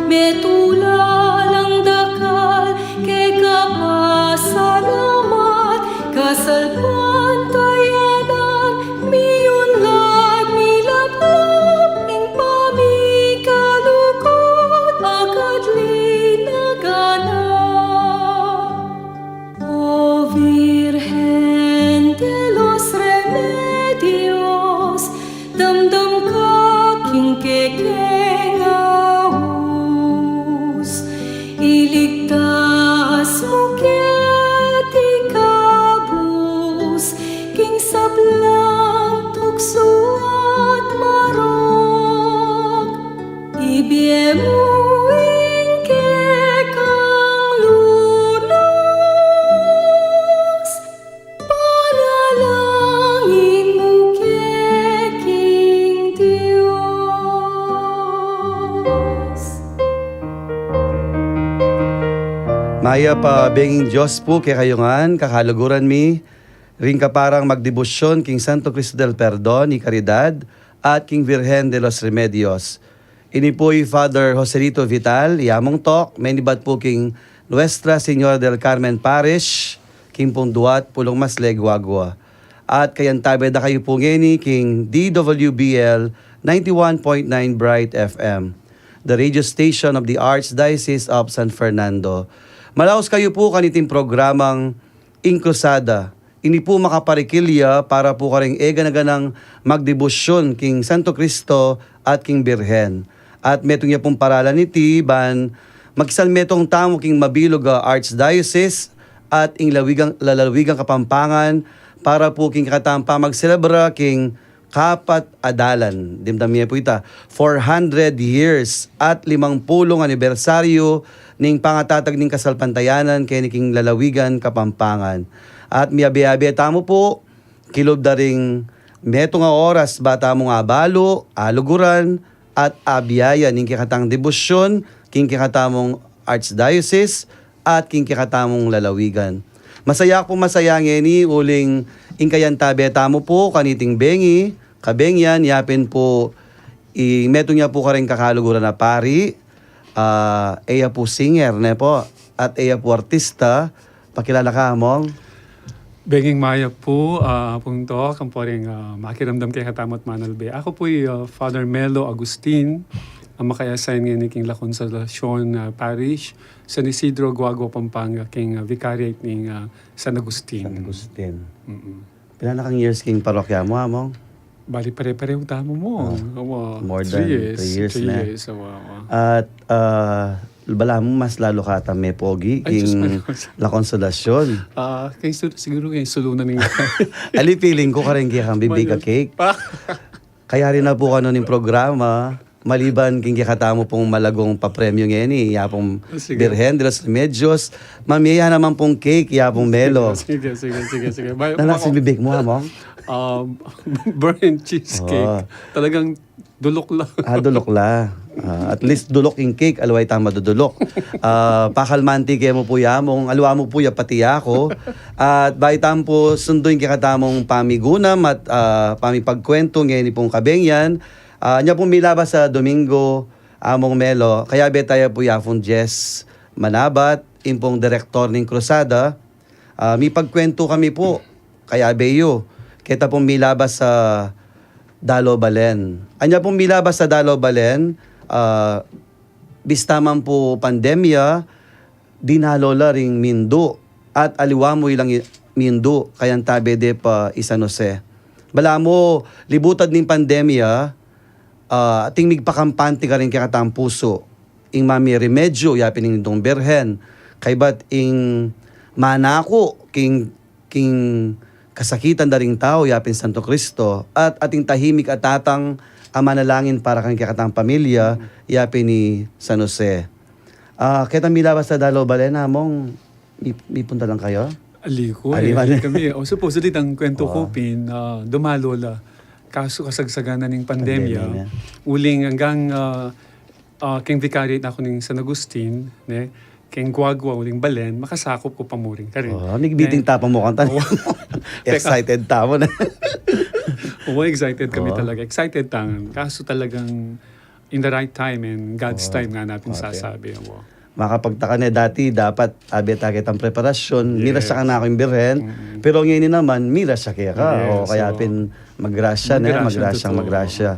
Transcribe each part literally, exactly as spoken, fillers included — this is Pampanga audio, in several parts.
Metung lang dakal keka pasalamat, kasalpantayanan, miyunlad, milaplap, ing pamikalugud, akatli na gana. O Virgen de los Remedios, damdam ka king kekeng aus, iligtas mu keti kabus, king sablang tuksu at marok. Ibie mu ing kekang lunas, panalangin mu ke king Dios. Mayap a benging Dios pu kekayu ngan, kakaluguran mi, ring kaparang magdebosyon king Santo Cristo del Perdon y Caridad at king Virgen de los Remedios. Ini pu i Father Joselito Vital, i Among Tok, menibat pu king Nuestra Señora del Carmen Parish, king pung duat pulung masle Guagua. At kayantabe da kayu pu ngeni king D W B L ninety-one point nine Bright F M, the radio station of the Archdiocese of San Fernando. Malaus kayu pu kaniting programang Ing Krusada. Ini pu makaparikil ya para pu karing e gana-ganang magdebosyon king Santo Cristo at king Birhen. At metung ya pung paralan iti ban makisalmetung tamu king mabilug a Archdiocese at ing lawigang, lalawigang Kapampangan para pu king kekatang pamagselebra king kapat a dalan, dimdam ye pu ita, four hundred years at limang pulung anibersaryu ning pangatatag ning kasalpantayanan keni king lalawigan Kapampangan. At miyabe-abe tamu pu, kilub da ring metung a oras ba tamung abalu, aluguran, at abiayan ing kekatang debosyon king kekatamung Archdiocese at king kekatamung lalawigan. Masaya pung masaya ngeni uling ing kayantabe tamu pu kaniting bengi, kabengyan, yapin pu i metung ya pu karing kakaluguran a pari, ah, e ya pu singer, ne pu, at e ya pu artista, pakilala ka, Among. Benging mayap pu, ah, Apung Tok, ampo ring, ah, makiramdam kekatamu at manalbe. Aku pu i, ah, Father Melo Agustin, a maka-assign ngeni king La Consolacion, ah, Parish, San Isidro, Guagua, Pampanga, king, ah, Vicariate ning, ah, San Agustin. San Agustin. Mm-mm. Pila na kang years king parokya mu, Among? Bali, pare-parehu tamu mu. Ah, awa, more than three years, three years na. Awa, awa. At, ah, balamu mas lalu ka tang mepogi king La Consolacion. Ah, keng sulu, siguru keng sulu na ning. Ali, feeling ku karin kekang bibake a cake. Kayari na pu kanu ning programa, maliban king kekatamu pung malagung papremyu ngeni, ya pung Birhen de los Remedios, mamie ya naman pung cake, ya pung Melo. Sige, sige, sige, sige. Nanu ing bibake mu, Among? Um, burnt cheesecake. Talagang dulok la. Ah, dulok la. Ah, at least dulok ing cake, aliwa itang madudulok. Ah, pakalmanti ke mu pu ya, Among, aliwa mu pu ya pati aku. At bayu tamu pu sundu ing kekatamung pamigunam at, ah, pamipagkwentu ngeni pung kabengyan. Ah, nya pung milabas a Domingo, Among Melo, kayabe taya pu i Apung Jess Manabat, ing pung direktor ning Krusada. Ah, mipagkwentu kami pu, kayabe yu, keta pung milabas a Dalo Balen. Anya pung milabas a Dalo Balen, ah, bista man pu pandemya, dinalo la ring mindu, at aliwa mu ilang i-, mindu, kayantabe de pa i San Jose. Balamu, libutad ning pandemya, ah, ating migpakampante karing kekatang pusu, ing mamie remedyu, yapin ing Indung Birhen, kaybat ing manaku king king kasakitan da ring tau, yapin Santo Cristo, at ating tahimik a tatang a manalangin para karing kekatang pamilya, yapin i San Jose. Ah, ketang milabas a Dalo Balen, Among, mi-, mipunta lang kayu? Ali ku, ali e, man. Ali kami. O, supposedly, itang kwentu ku pin, ah, dumalo la. Kasu kasagsagan na ning pandemya. Pandemya na. Uling anggang, ah, ah, keng Vicariate na ku ning San Agustin, ne, keng Guagua uling Balen, makasakup ku pa mu rin karin. O, migbiting tapang mu kang tana. Excited tamu na. O, excited kami talaga. Excited tangan. Kasu talagang in the right time and God's time nga napin sasabi. Makapagtaka ne, dati dapat abe ta ketang preparasyon, miras ya kanaku ing Birhen, pero ngeni naman, miras ya keka. Yes, o, kaya pin magrasya, ne? Magrasya, magrasya.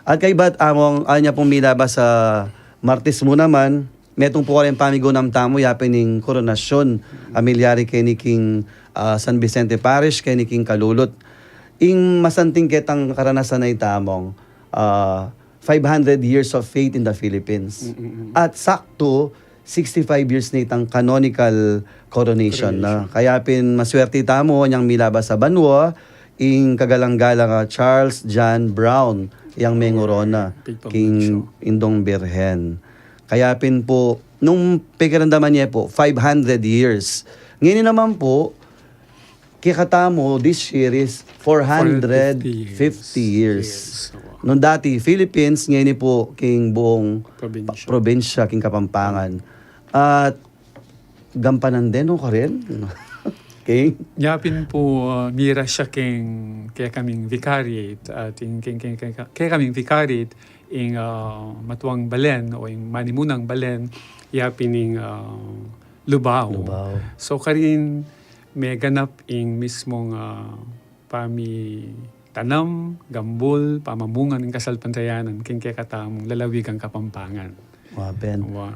At kaybat, Among, anya pung milabas a Martes mu naman, metung pu karin pamigunam tamu, ya pin ing koronasyon a milyari keni king, ah, San Vicente Parish, keni king Kalulut. Ing masanting ketang karanasan a ita, Among, ah, five hundred years of faith in the Philippines. At sakto, sixty-five years na itang canonical coronation na. Kaya pin maswerte tamu, inyang milabas a banua, ing kagalang-galang a Charles John Brown, yang mengorona king Indong Birhen. Kaya pin pu, nung pekiramdaman ye pu, five hundred years. Ngeni naman pu, kekatamu, this year is four hundred fifty years. Nung dati, Philippines, ngeni pu, king buong probinsya, king Kapampangan. At gampanan din, no, karin? King? Nya pin pu, ah, miras ya king, kekaming vicariate, at ing, king, king, king, kekaming vicariate, ing, ah, matuang balen o ing manimunang balen, ya pin ing, ah, Lubao. Lubao. So, karin meganap ing mismung, ah, pamitanam, gambul, pamamungan ning kasalpantayanan king kekatamung lalawigang Kapampangan. Wa, Ben. Wa.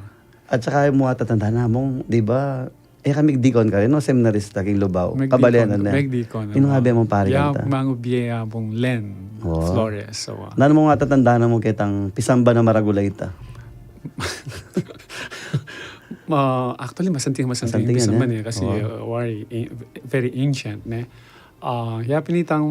At saka mu atatandaan, Among, di ba, e ka megdikon karin, no? Seminarista king Lubao. Kabalenan na. Megdikon, inu nga be mung pari kanta? Mangubie ya pung Len Flores. Nanu mu atatandaan mu ketang pisamban a maragul a ita? Ma-, actually, masanting, masanting pisamban, e. Kasi, uh, very, very ancient, ne? Ah, ya pin itang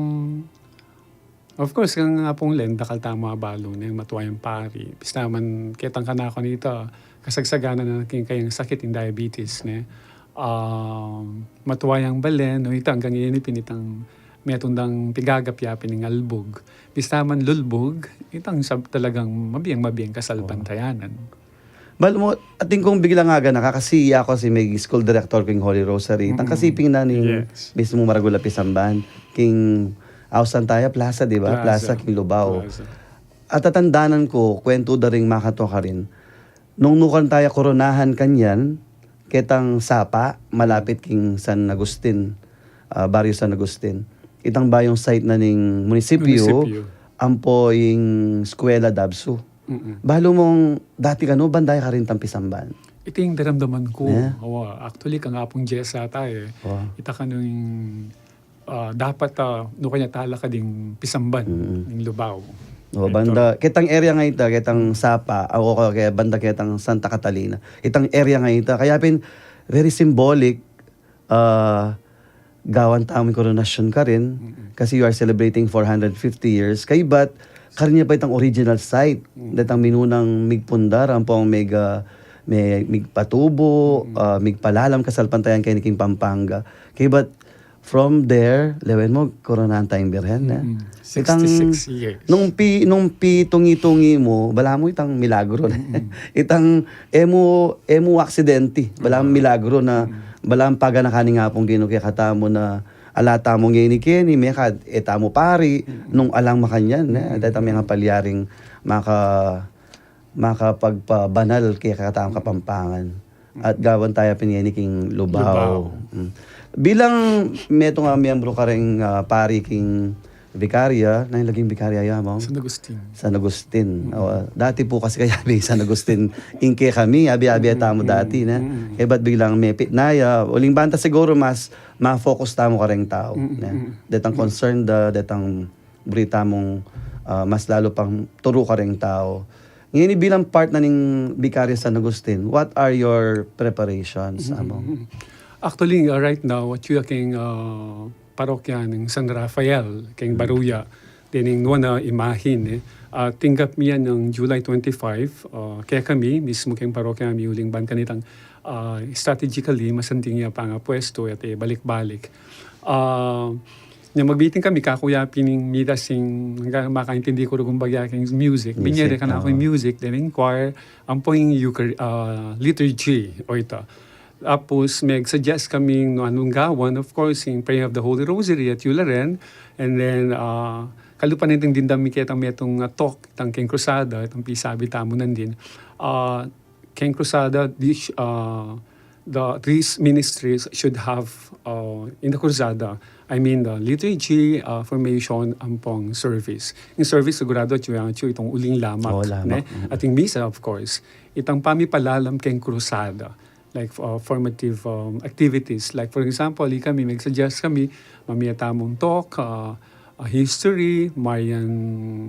Of course, kang Apung Len, dakal tamu abalu neng matua yang pari. Bista man ketang kanaku nita, kasagsaganan na king kayang sakit ing diabetes, ne? Ah, matua yang balen, o ita anggang ini pin itang metung dang pigagap ya pin ing albug. Bista man lulbug, itang sab-, talagang mabieng-mabieng kasalpantayanan. Balu mu, atin kung biglang aga na ka, kasi aku si may school director king Holy Rosary. Itang kasiping na ning mismung maragul a pisamban. King Austin taya, Plaza, di ba? Plaza. Plaza, king Lubao. Plaza. Atatandanan ku, kwentu da ring makatua karin. Nung nukan taya koronahan kanyan, ketang sapa, malapit king San Agustin, ah, Barrio San Agustin. Itang bayung site na ning munisipyu, ampo ing eskwela DABSU. Balu mung dati kanu, banda ya karin itang pisamban? Iti ing daramdaman ku. Awa, actually, kang Apung Jess ata, e. Ita kanu ing, ah, dapat, ah, nukan ya talakad ing pisamban ning Lubao. O, banda, ketang area nga ita, ketang sapa, o, ke-, banda ketang Santa Catalina. Itang area nga ita. Kaya pin, very symbolic, ah, gawan tamu ing koronasyon karin, kasi you are celebrating four hundred fifty years. Kaybat, karin ya pa itang original site. Detang minunang migpundar, ampong mig-, ah, mi-, migpatubu, ah, migpalalam kasalpantayanan keni king Pampanga. Kaybat, from there, lawen mu, koronahan taya ing Birhen, e. Itang sixty-six years. Nung pi-, nung pitungi-tungi mu, balamu itang milagro na. Itang e mu, e mu aksidente, balamu milagro na, balamu paganakan ning Apung Ginu kekatamu na ala tamu ngeni keni, mekad e tamu pari, nung alang makanyan, ne? Detang mengapalyaring maka-, makapagpabanal kekatamu Kapampangan. At gawan taya pin ngeni king Lubao. Lubao. Bilang metung a miyembro kareng, ah, pari king vikarya, nanu ing laging vikarya ya, Among? San Agustin. San Agustin. Awa, dati pu kasi kaya abi San Agustin ing kekami, abi-abi tamu dati, ne? Kaybat biglang mepit na ya, uling banta siguru mas ma-focus tamu kareng tau, ne? Detang concern da, detang buri tamung, ah, mas lalu pang turu kareng tau. Ngeni bilang part na ning Vicario San Agustin, what are your preparations, Among? Actually, uh, right now, atiu ya keng, uh, parokya ning San Rafael, keng Baruya, dening nuan a imahen, e. Uh, tinggap mi ya nung July twenty-five, uh, kekami mismu keng parokya mi uling ban kanitang, uh, strategically, masanting ya pangapuestu at, e, balik-balik. Uh, Nya magmiting kami, kaku ya pin ing mitas ing, makaintindi ku rugyan bagya keng music. Binye de kanaku ing music, then ing choir, ampo ing Euchar-, ah, liturgy, o ita. Tapos, mag-suggest kami nung anung gawan, of course, ing praying of the Holy Rosary at Yularen, and then, ah, kalupa na itang dimdam mi ketang metung, ah, talk, itang keng Cruzada, itang pisabi tamu nandin. Ah, keng Cruzada, di, ah, the, these ministries should have, ah, in the Cruzada, I mean, the liturgy, ah, formation, ampong service. Ing service, sigurado, atyu yang atyu itang uling lamak, ne? At ing misa, of course, itang pamipalalam keng Cruzada, like, uh, formative, um, activities. Like, for example, ikami, mag-suggest kami, mamie tamung talk, uh, uh, history, Marian,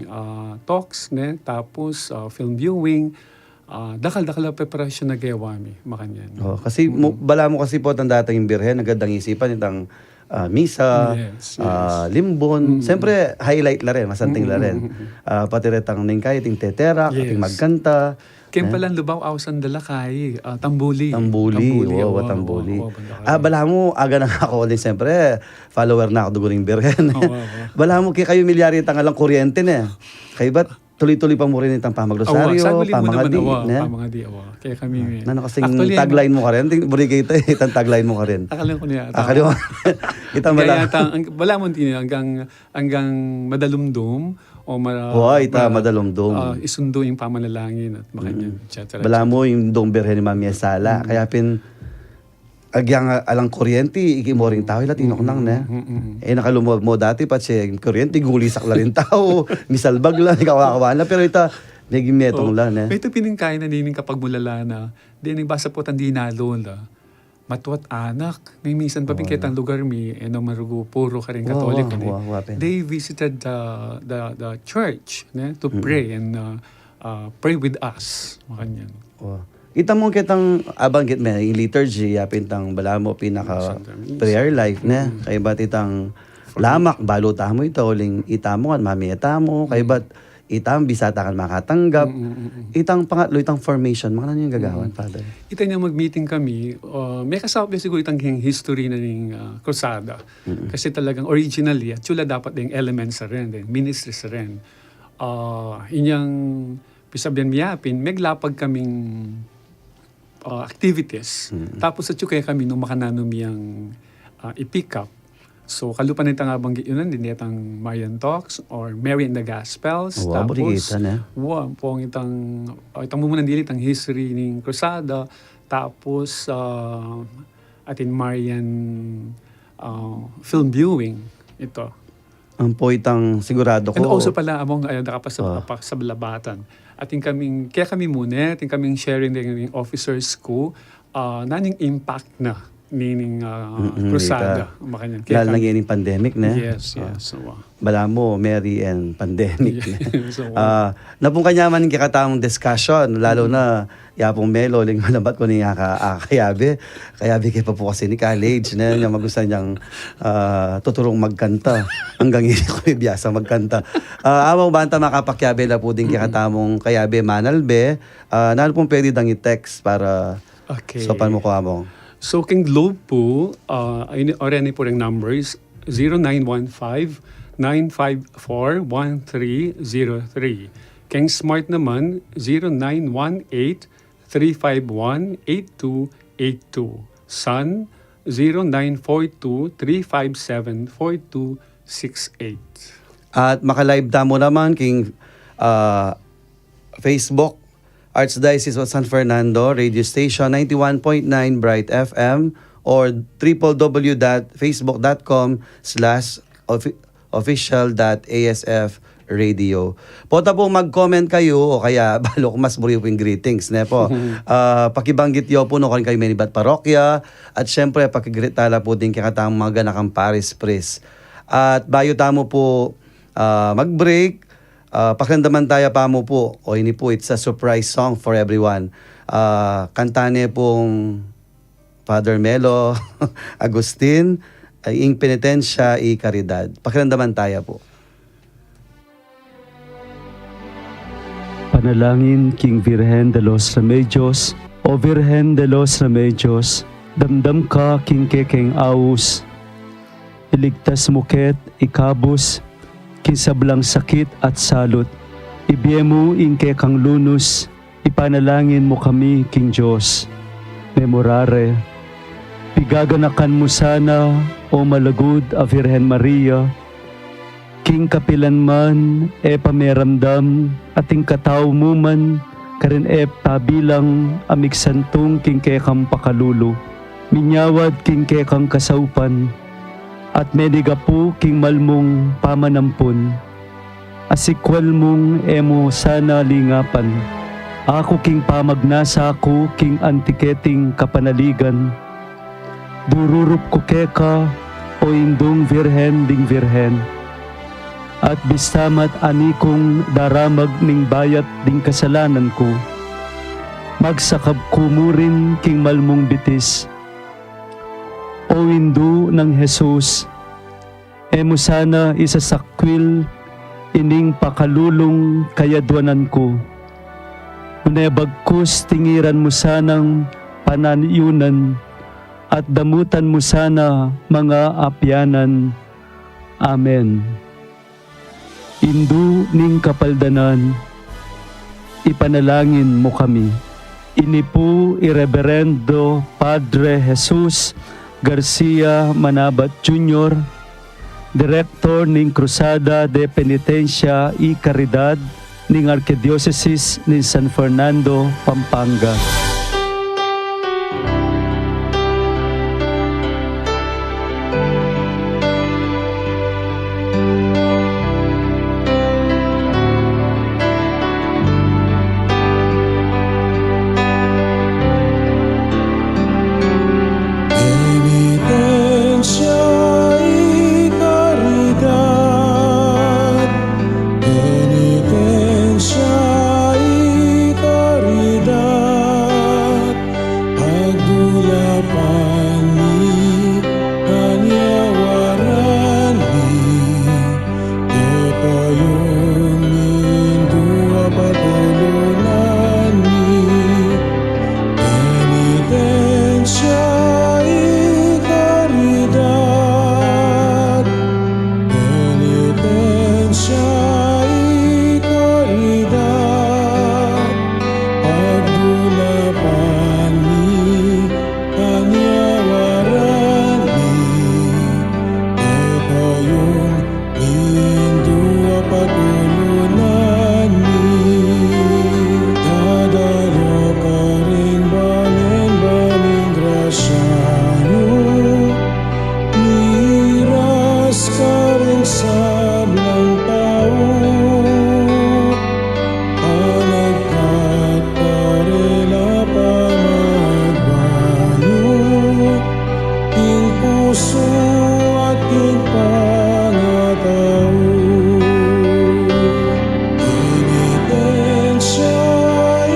uh, talks, ne? Tapos, uh, film viewing, uh, dakal-dakal a preparasyon a gewa mi, makanyan. Oh, kasi mo, balamu kasi pu itang datang ing Birhen, agad dang isipan itang, ah, misa, ah, limbon. Siyempre, highlight la rin, masanting la rin. Ah, pati retang neng kaya, ating teterak, ating magkanta. Keng Palan Lubao, ausan da la kay, ah, tambuli. Tambuli, tambuli, wa, tambuli. Ah, balamu, aga na nga aku uling, siyempre, follower na aku duguring Birhen. Balamu, kekayung milyari itang alang kuryente ne. Kaybat, tuli-tuli pa mu rin itang pamagrosaryo, pamangadi, ne? Pamangadi, awa. Kaya kami, nanu kasing tagline mu karin? Ting, buri kita, itang tagline mu karin. Akala ku niya, akala ku. Itang bala. Kaya itang, balamu tini, anggang, anggang madalumdum, o mara-, wa, ita madalumdum. Ah, isundu ing pamanalangin at makanyan, et cetera, et cetera. Balamu ing dong Birhen ing mamie sala. Kaya pin, agyang alang kuryente, igi mu ring tau, ila tinuknang ne. E, nakalumo mu dati, patse kuryente, gulisak la ring tau, misalbag la, kawa-kawa na, pero ita, meging metung la ne. Ita pin ing kaya na nining kapagmulalan na, deni basa pu itang dinalu la. Matua't anak, ne, minsan pa pin ketang lugar mi, e, no, marugu puru karing Katoliko ne. They visited the, the, the church, ne, to pray and, uh, uh, pray with us, makanyan. Ita mu ketang abanggit me, ing liturgy, yapin itang balamu pinaka prayer life, ne? Kaybat itang lamak, balu tamu ita, uling ita mu ngan, mamie tamu, kaybat ita mu bisa ta ngan makatanggap. Itang pangatlu, itang formation, makananu ing gagawan, Father? Ita niyang mag-meeting kami, uh, mekasaup ya siguru itang history na ning, uh, Cruzada. Kasi talagang originally, atyu la dapat deng elements a rin, deng ministries a rin. Ah, inyang pisabian mi yapin, meglapag kaming, ah, activities. Tapos atyu kekami nung makananu mi yang, ah, i-pick up. So, kalupa na itang abanggit yu nandin, itang Marian Talks or Mary and the Gospels. Tapos, wa, pong itang, ah, itang mumunan dili, itang history ning Cruzada. Tapos, ah, atin Marian, ah, film viewing. Ita. Ampo itang sigurado ku. And also pala, among, ay, nakapasa-, nakapasablabatan. Atin kaming, kaya kami mu ne, atin kaming sharing deng officers ku, ah, nanu ing impact na nining, ah, Cruzada, makanyan. Kaya lalo na kami ngeni pandemic, ne? Yes, yes. Balamu, Mary and pandemic, ne? Ah, napung kanyaman ing kekatamung discussion, lalo na yapung Melo, uling malabat ku ning aka-, akayabe. Kayabe ke pa pu kasi ni college, ne, inyang magusta niyang, ah, tuturung magkanta. Anggang ini ku biasa magkanta. Ah, among banta makapakiabe la pu ding kekatamung kayabe manalbe, ah, nanu pung pwede dang i-text para saupan mu ku, among? So, keng Globe pu, ah, ini, oreni pu reng numbers, zero nine one five, nine five four, one three zero three. Keng Smart naman, zero nine one eight, three five one, eight two eight two. Sun, zero nine four two, three five seven, four two six eight. At maka-live tamu naman king, ah, Facebook, Archdiocese of San Fernando Radio Station, ninety-one point nine Bright F M, or triple W dot facebook dot com slash official dot A S F radio. Pota pu mag-comment kayu, o kaya balu ku mas buri pu ing greetings, ne pu? Ah, pakibanggit yu pu nung karin kayu menibat parokya, at syempre, pakigreet tala pu ding kekatamung mga ganakang parish priest. At bayu tamu pu, ah, mag-break, ah, pakiramdaman taya pa mu pu, o ini pu, it's a surprise song for everyone. Ah, kanta ne pung Father Melo Agustin, ah, Ing Penitensya y Karidad. Pakiramdaman taya pu. Panalangin king Virgen de los Remedios. O Virgen de los Remedios, damdam ka king kekeng aus. Iligtas mu ke at ikabus king sablang sakit at salut. Ibie mu ing kekang lunus, ipanalangin mu kami king Dios. Memorare, pigaganakan mu sana, O malugud a Virgen Maria, Ing kapilan man e pameramdam, at ing katau mu man karin e pabilang a migsantung king kekang pakalulu. Minyawad king kekang kasaupan, at menigapu king malmung pamanampun. Asikwal mung e mu sana lingapan. Aku king pamagnasa ku king anti keting kapanaligan. Dururup ku keka, o Indung Virgen ding Virgen. At bista mat ani kung daramag ning bayat ding kasalanan ku, magsakab ku mu rin king malmung bitis. O Indu nang Jesus, e mu sana isasakwil ining pakalulung kayadwanan ku. Nune bagkus tingiran mu sanang panayunan at damutan mu sana manga apianan. Amen. Indu ning kapaldanan, ipanalangin mu kami. Ini pu i Reberendo Padre Jesus Garcia Manabat Junior, Direktor ning Cruzada de Penitencia y Caridad ning Arkidiosesis ning San Fernando, Pampanga. Penitensya y karidad, penitensya y karidad, pagdulapan mi, panyawaran mi, kekayung Indu a patulunan mi. Penitensya y karidad, penitensya y karidad, pagdulapan mi, panyawaran mi, kekayung Indu a patulunan mi. Dadalo karing balen-balen grasya yu, miras karing sablang tau, panagkat karela pamagbayu, king pusu at king pangatau. Penitensya y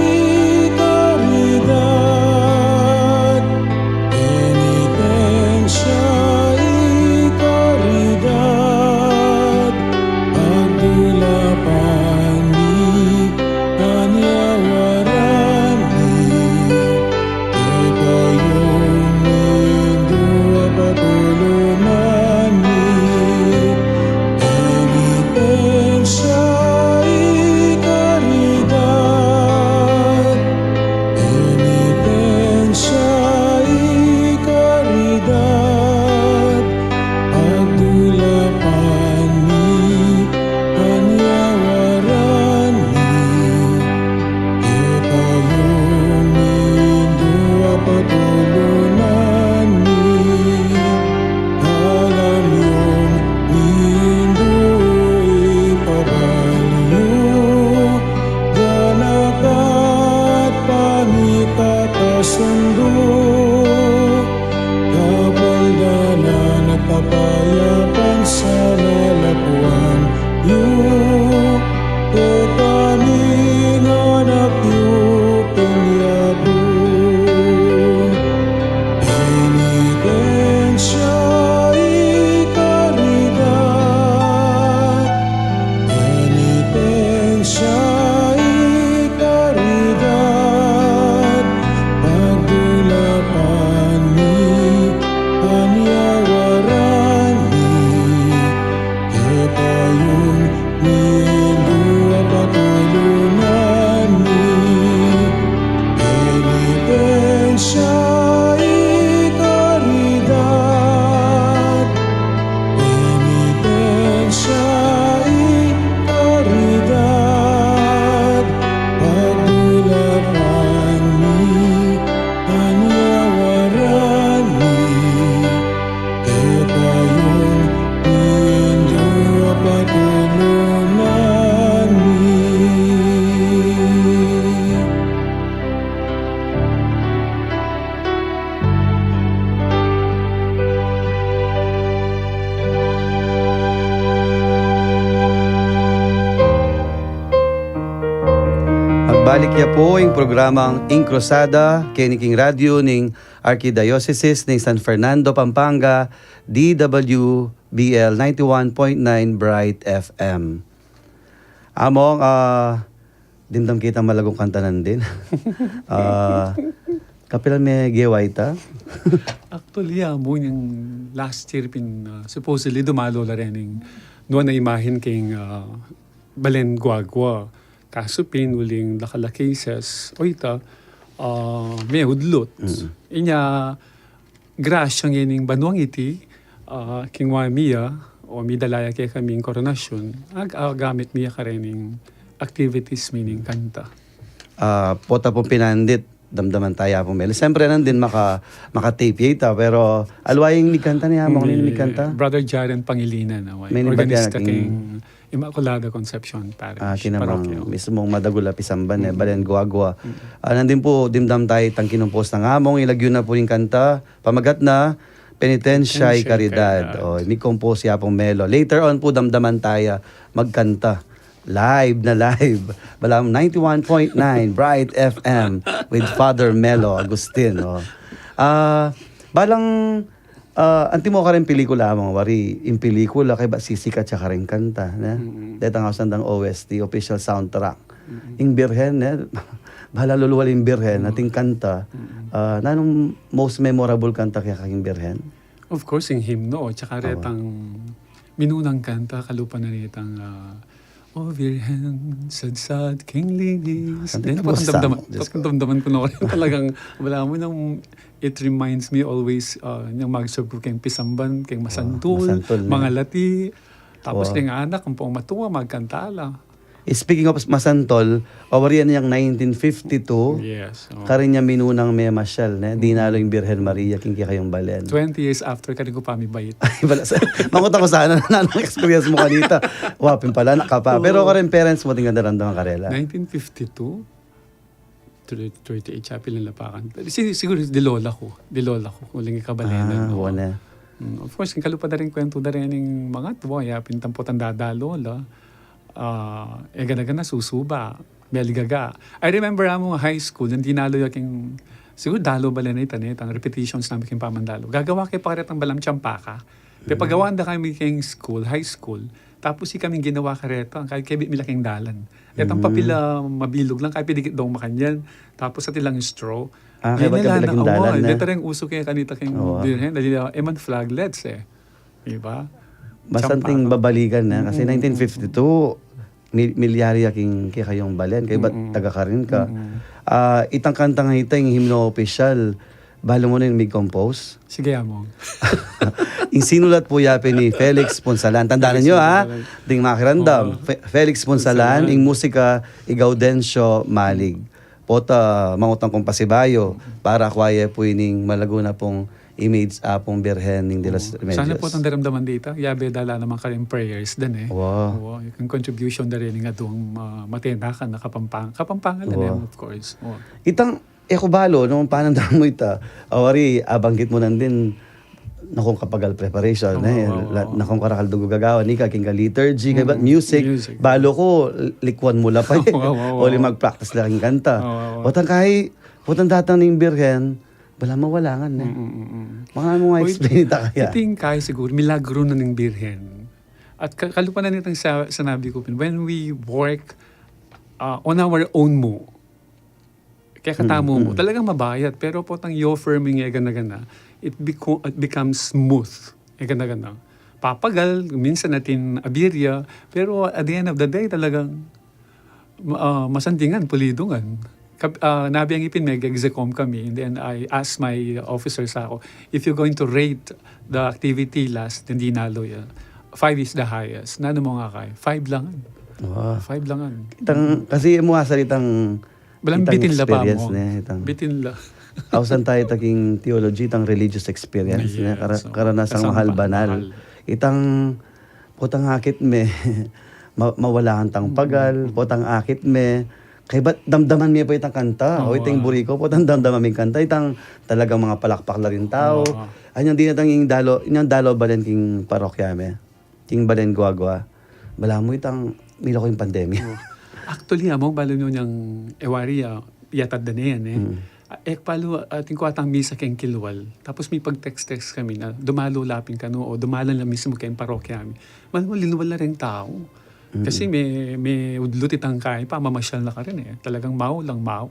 karidad, penitensya y karidad, pagdulapan mi, panyawaran mi, kekayung Indu a patulunan mi. Penitensya y karidad, penitensya y karidad, pagdulapan mi, panyawaran mi, kekayung Indu a patulunan mi. Kalamyung Indu ipabal yu, ganaka at pamikatasundu, kapaldanan at kapayapan sana lakuan yu, kekami ngan anak yu king yatu. Penitensya y karidad, penitensya y karidad, pagdulapan mi, panyawaran mi, Balik ya pu ing programang Ing Cruzada, keni king radyu ning Arkidiosesis ning San Fernando, Pampanga, D W B L ninety-one point nine Bright F M. Among, ah, dimdam kitang malagung kanta nandin. Ah, kapilan me gewa ita? Actually, ah, mu ning last year pin, ah, supposedly dumalo la rin ing nuan a imahen king, ah, Balen Guagua. Kasu pin uling dakal a cases, o ita, ah, mehudlut. Mm. Inya, grasya ngening banuang iti, ah, king wa mi ya, o midala ya kekaming koronasyon, ag-, agamit mi ya karening activities mi ning kanta. Ah, pota pung pinandit, damdaman ta ya pung melo. Siyempre, nandin maka-, maka-tape ya ita, pero aliwa ing migkanta ne, among ning migkanta? Brother Jaren Pangilinan, a, organista king Inmaculada Concepcion Parish, ah, kinamang parokya. Mismong madagul a pisamban, e, Balen Guagua. Ah, nandin pu, dimdam ta itang kinompos nang among, ilagyu na pu ning kanta, pamagat na, Penitensya y Caridad. Penitensya y Caridad. O, mi-compose ya pung melo. Later on pu, damdaman ta ya magkanta. Live na live. Balam ninety-one point nine Bright F M with Father Melo Agustin, o. Ah, balang, ah, antimo karing pelikula, among wari, ing pelikula, kaybat sisikat ya karing kanta, ne? Mm-mm. Detang ausan dang O S T, official soundtrack. Mm-mm. Ing Birhen, ne? Bala luluwal ing Birhen, ating kanta. Mm-mm. Ah, nanung most memorable kanta kaya king Birhen? Of course, ing himno, tsaka retang minunang kanta, kalupa na retang, ah, "O Virgen, sadsad king linis." Kanta. Then, tapos damdaman, Diyos ko. Tapos damdaman ko na rin talagang, wala mo nang, it reminds me always, ah, yung mag-serve ko keng pisamban, keng masantul, masantul na. Mga lati. Tapos keng anak, kung pong matuwa, magkanta la. Speaking of masantol, awarian yang nineteen fifty-two, yes, o, karin yang minunang memasyal, ne? Dinalo ing Birhen Maria king kekayung balen. Twenty years after, karin ku pa mibait. Ay, bala sa, mangutang ku sana, nanung experience mu kanita? Wa pin pala, anak ka pa. Pero karin parents mu, atin kang daramdaman karela? Nineteen fifty-two? Thirty-eight, siya pin lapakan. Si-, siguro, di lola ku. Di lola ku. Uling ikabalenan, ah, no? Wa na. Mm, of course, king kalupa da rin kwentu da rin ning mga tuwa, ya pin tampok tanda da lola. Ah, e gana-gana susuba, meligaga. I remember among high school, yung dinalo ya king, siguro dalo balen ita, ne, itang repetitions namin king pamandalo. Gagawa ke pa karetang balang tsampaka. Pepagawan da kami king school, high school. Tapos ikaming ginawa kareta, kaya kebit mi la king dalan. Etang papel a mabilug lang, kaya pidikit dong makanyan. Tapos atin lang straw. Ah, kaya ba't ka pinaging dalan na? Deta rin uso kaya kanita king Birhen, dali, ah, e man flaglets, e. Diba? Masanting babalikan na, kasi nineteen fifty-two, mi-, milyari ya king kekayung balen, kaybat taga karin ka. Ah, itang kantang ita, ing himno opisyal, balu mu na ing mig-compose? Sige, among. Ing sinulat pu ya pin ni Felix Punsalan. Tandaan niyo, ha? Ding makiramdam. Fe-, Felix Punsalan, ing musika, i Gaudencio Malig. Pota, mangutang kung pasibayu, para akwa ye pu ining malagu na pung image a pung Birhen ning de los Remedios. Sana potang daramdaman dita, yabe da la naman karing prayers den, e. Wow. Wow, yung contribution da rin ning aduang, ah, matenakan a Kapampang-, Kapampangan na rin, of course. Wow. Itang, e ku balu, nung panandam mu ita, awari, abanggit mu nandin, nakung kapagal preparation, e. Nakung karakal dugu gagawan, ika king ka-liturgy, kaybat music, balu ku, likwan mu la pa, e. Uli mag-practice la king kanta. Potang kai, potang datang ning Birhen, bala mawalangan, e. Manga mu nga explain ita kaya? Iting kai siguro, milagro na ning Birhen. At ka-, kalupa na nitang sa-, sanabi ku pin, when we work, ah, on our own mu, kekatamu mu, talagang mabayat. Pero potang i-offer mu ing e gana-gana, it beco-, it becomes smooth. E gana-gana. Papagal, minsan atin abirya, pero at the end of the day, talagang ma-, ah, masantingan, pulidungan. Kap-, ah, nabiang ipin, meg-execom kami, and then I asked my officers ako, "If you're going to rate the activity last, hindi nalo yan. Five is the highest." Nanu mu nga kay? Five lang. Wow. Five lang. Itang, kasi mu asal itang Balang itang bitin la pa experience mo. Ne, itang Bitin la. Ausan tayo taking theology, itang religious experience, ne, kara-, karanasang mahal banal. Itang potang akit me, ma-, mawala kang tang pagal, potang akit me, kaybat damdaman me pa itang kanta, o itang buri ku, potang damdaman me kanta, itang talagang mga palakpak la rin tau. Anyang dinatang ing dalo, inyang dalo balen king parokya me. King Balen Guagua, balamu itang milo ku ing pandemya. Actually, Among, balu nyo niyang e wari, ah, yatad da ne yan, eh. Mm. Ah, e palu, atin ku atang misa keng kilwal. Tapos mipag-text-text kami na, dumalu la pin kanu o dumalu la mismu keng parokya mi. Balu mu, linwal la reng tau. Mm. Kasi me, me udlu itang kaya, pamamasyal na karin, eh. Talagang mau lang mau.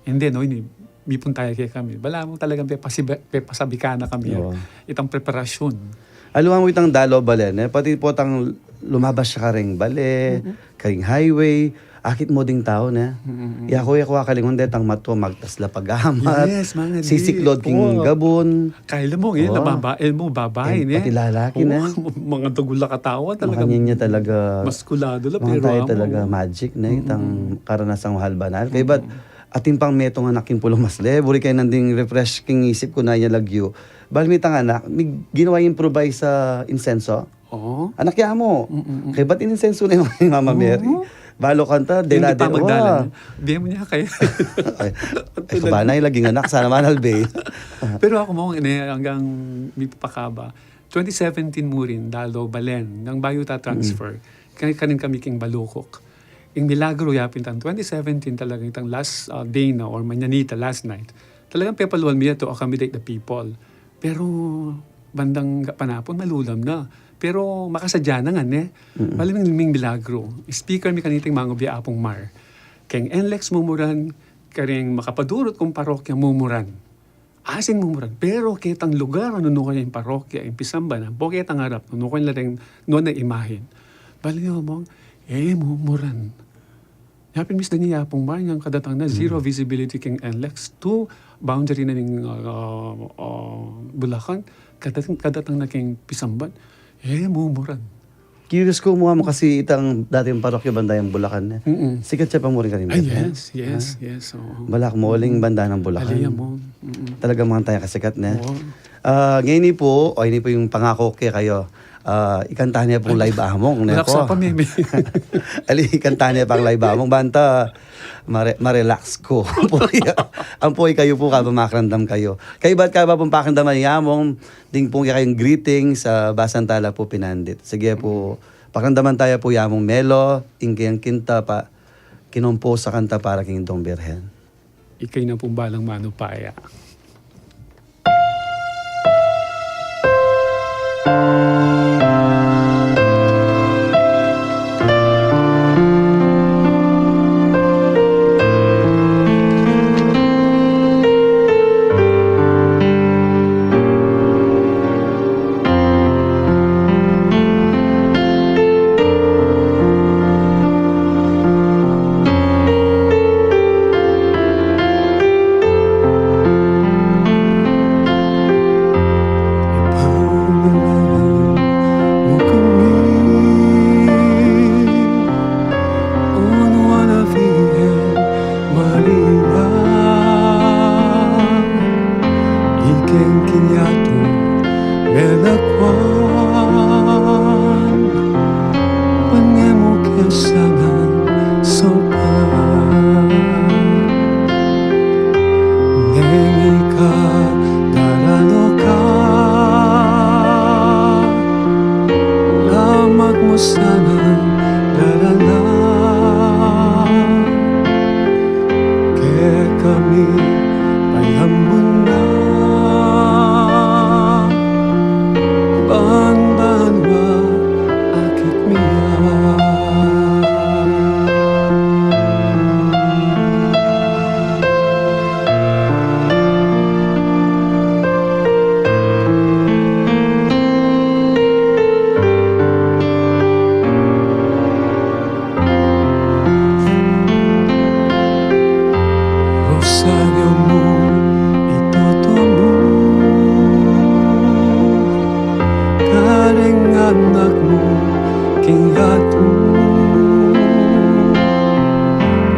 And then, o, ini, mipun taya kekami. Balamu talagang pepasiba-, pepasabi ka na kami, ah. Oo. Itang preparasyon. Aliwa mu itang dalo balen, eh. Pati pu itang lumabas ya kareng bale, mm-mm, kareng highway, akit mu ding tau, ne? Mm-mm. Yaku, yaku akalingun detang matu, magtas la pagamat. Yes, mga di. Sisiklod king gabun. Kaya mu, eh, nababa-, eh, mu babai, ne? Pati lalaki, ne? Oo, mga dugul a katawan talaga. Makanyan ya talaga. Maskulado la, pero tayo talaga magic, ne? Itang karanasang mahal banal. Kaya ba't atin pang metung anak king pulumasle, buri kayu nanding refresh king isip ku na ya lagyu. Bal mitang anak, mi ginawa yung improvise sa insenso. Oo. Anak ya mu. Mm, mm, mm. Kaya ba't ininsenso na yung Mama Mary? Oo. Balo kanta, dela de, magdalan. Bie mu niya kaya. Ay, ay, kabana yung laging anak, sana manalbe. Pero aku mu, ini, anggang mipapakaba. Twenty seventeen mu rin, dalo balen, nang bayu ta transfer. Mm. Kaya kanin kami king Balukok. Ing milagro ya pin itang twenty seventeen talagang itang last, ah, day na or manyanita, last night. Talagang pepaluan mi ya to accommodate the people. Pero bandang ga-, panapun, malulam na. Pero makasadya na ngan, eh. Mm-mm. Bale ming, ming milagro. Speaker mi kaniting mangubya Apung Mar. Keng NLEX mumuran, kareng makapadurut kung parokya mumuran. Asing mumuran. Pero ketang lugar, nung nukarin parokya, ing pisamban, ampo ketang arap, nung nukarin la reng, nung na imahin. Bale, Among, e mumuran. Yapin misdan ya Apung Mar, nung kadatang na, zero visibility keng NLEX to boundary na ning, ah, ah, Bulacan, kadatang, kadatang na keng pisamban, e mumuran. Curious ku mu, Among, kasi itang dating parokya banda yang Bulacan, ne? Mm-mm. Sikat ya pa mu rin karin, eh. Yes, yes, yes, oo. Balak mu uling banda ng Bulacan. Ali, Among. Mm-mm. Talagang mga tayo kasikat, ne? Oo. Ah, ngeni pu, o, ini pu yung pangako ke kayu. Ah, ikanta ne pung live Among, ne pu? Relax pa, Mimi. Ali, ikanta ne pang live Among. Banta, mare-, ma-relax ku. Ampo ikayu pu, kabang makiramdam kayu. Kaybat, kabang pakiramdaman ya Among, ding pung kekayung greetings, ah, basan tala pu pinandit. Sige pu, pakiramdaman taya pu ya Among Melo, ing kayang kinta pa, kinompos a kanta para king Indong Birhen. Ikayu na pung balang manupaya. Ikeng kinyatu melakwan, pane mu ke sanang sopan. Neng ika daraloka, lamak mu sanang darala. Kekami payambun na, ban banwa akit mi ya. Rosaryo mu, itoto mu kareng anak mu king yatu.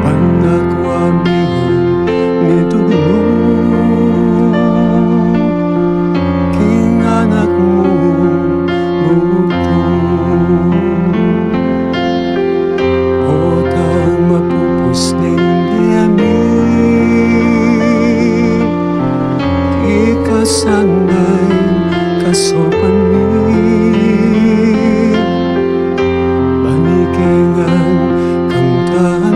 Panakwa mi, mitulung king anak mu bugtung. Potang mapupus ning bie mi, ika sana ing kasopan mi. Bani ke ngan kamtan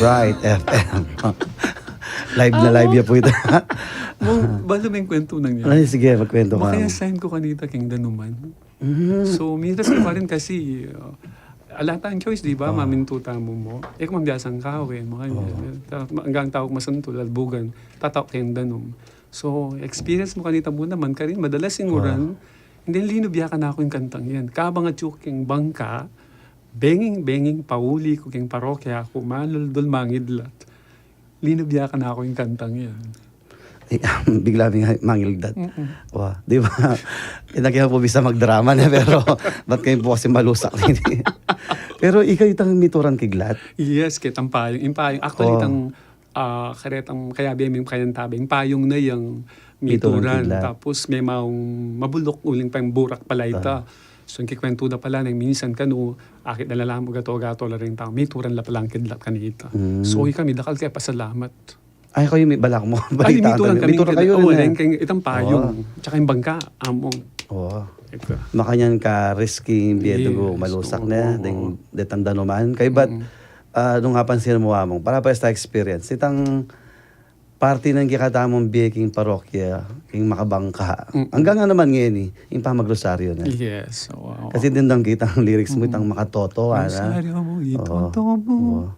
Right F M. Live na live ya pu ita. Mung, balu meng kwentu nang yan. Ay, sige, magkwento ka. Makaya-sign ku kanita keng danuman. Mm. So, miras ku pa rin kasi, uh, ala tang choice, di ba? Ah. Mamintu tamu mu. E ku man biasang kawe, makanyan. Oh. Ta-, anggang tau masantul, albugan, tatau keng danum. So, experience mu kanita mu naman, karin, madalas ing uran, and then linubya kanaku ing kantang yan. Kabang atyu ku keng bangka, benging-benging pauli ku keng parokya ku, maluldul mangidlat. Linubya kanaku ing kantang yan. Eh, bigla ming mangildat. Mm-mm. Wa, di ba? Inakihan pu bisa magdrama ne, pero ba't kayu pu kasi malusak ne? Pero ika itang mituran kidlat? Yes, ketang payung. Ing payung, actually, itang, ah, karetang kayabe ming kayanta be, ing payung na yang mituran kidlat. Tapos memaung mabuluk uling pang burak pala ita. Ah. So, ing kikwentu da pala neng minsan kanu, akit da la mu gato-gato la ring tau, mituran la palang kidlat kanita. Mm. So, ikami dakal ke pasalamat. Ay, kayu mi-, balak mu. Ay, balitaan mituran kami. Mituran kayu rin, eh. Itang payung. Tsaka ing bangka, among. Makanyan ka risky ing bie, dugu malusak ne, deng detang danuman. Kaybat, ah, nung apansin mu, among, para pa esta experience. Itang parti nang kekatamung bie king parokya, king makabangka. Anggang nga naman ngeni, ing pamagrosaryo ne. Yes, wow. Kasi dindang kitang lyrics mu, itang makatoto, ana. Rosaryo mu, itoto mu.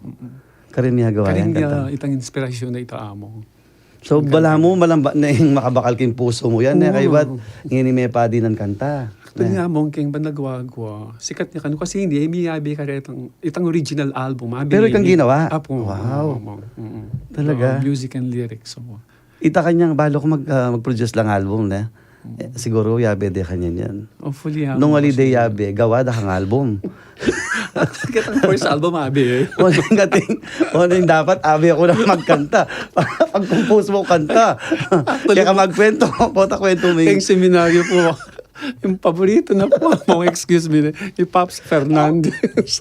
Karin mi agawa yan, kanta. Karin itang inspirasyon na ita, among. So, balamu, malambat na ing makabakal king pusu mu yan, eh, kaybat ngeni mepadinan kanta. Actually, among, keng Bandagwagwa, sikat ne kanu kasi ini, e mi abe karetang, itang original album, abe. Pero ikang ginawa? Apo. Wow. Among. Talaga? Music and lyrics, so. Ita kanyang balu ku mag-, ah, mag-produce lang album, ne? Eh, siguru yabe de kanyan yan. Hopefully, ah, nung ali de yabe, gawa da kang album. Ketang first album, abi, eh. Oneng kating, oneng dapat, abi, aku na magkanta. Pag-compose mu kanta. Actually, kaya ka magkwento, pota kwento mu. Ing seminaryo pu, ing paborito na pu, mung excuse me, i Pops Fernandez.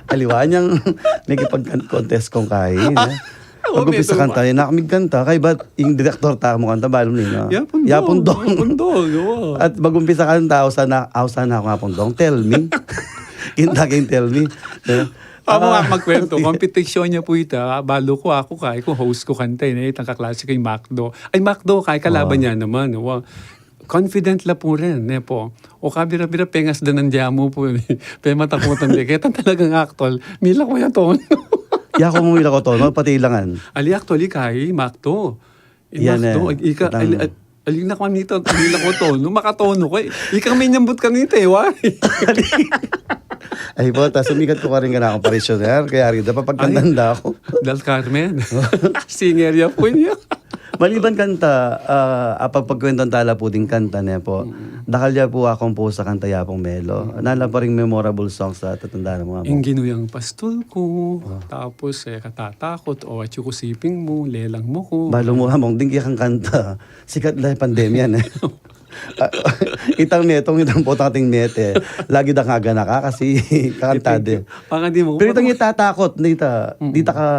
Aliwa niyang nakipag-contest kung kain, eh. Pag-umpisa kanta, e na kami kanta, kaybat ing direktor tamu kanta, balu mu na. Yapun Dong. Yapun Dong, oo. At pag-umpisa kanta, ausan na, ausan na aku, Yapun Dong, "Tell me." Kinta king "Tell me." Amu nga magkwento, competition ya pu ita, balu ku, aku, kai ku, host ku kanta, eh, itang kaklase ku i Macdo. Ay, Macdo, kai, kalaban ya naman, wa. Confident la pu rin, ne pu. O kabira-bira, pengas da nang diamu pu, pematakutan de. Ketang talagang aktual, milako ya tono. Yaku mu milako tono, pati ilangan. Ali, actually, kai, Macdo. Yan, Macdo, eh, ika, ali, ali na kami nito, milako tono, makatono ka, eh. Ikang menyambut kanita, eh, wa. Ay pu, ta sumikat ku karin kanakung parishioner, kaya rita, papagkantan da aku. Del Carmen. Singer ya pu niya. Maliban kanta, ah, apagpagkwentuan tala pu ding kanta, ne pu. Dakal ya pu a-compose a kanta ya pung melo. Nala pa ring memorable songs a tatandanan mu, Among? Ing Ginuyang Pastul Ku, tapos, eh, Katatakut, o Atyu Ku Siping Mu, Lelang Mu Ku. Balu mu, Among, ding kekang kanta, sikat la pandemya ne. Ah, itang metung, itang potang ating mete. Lagi da kang aganaka kasi kakanta de. Pero itang Itatakut, dita, dita ka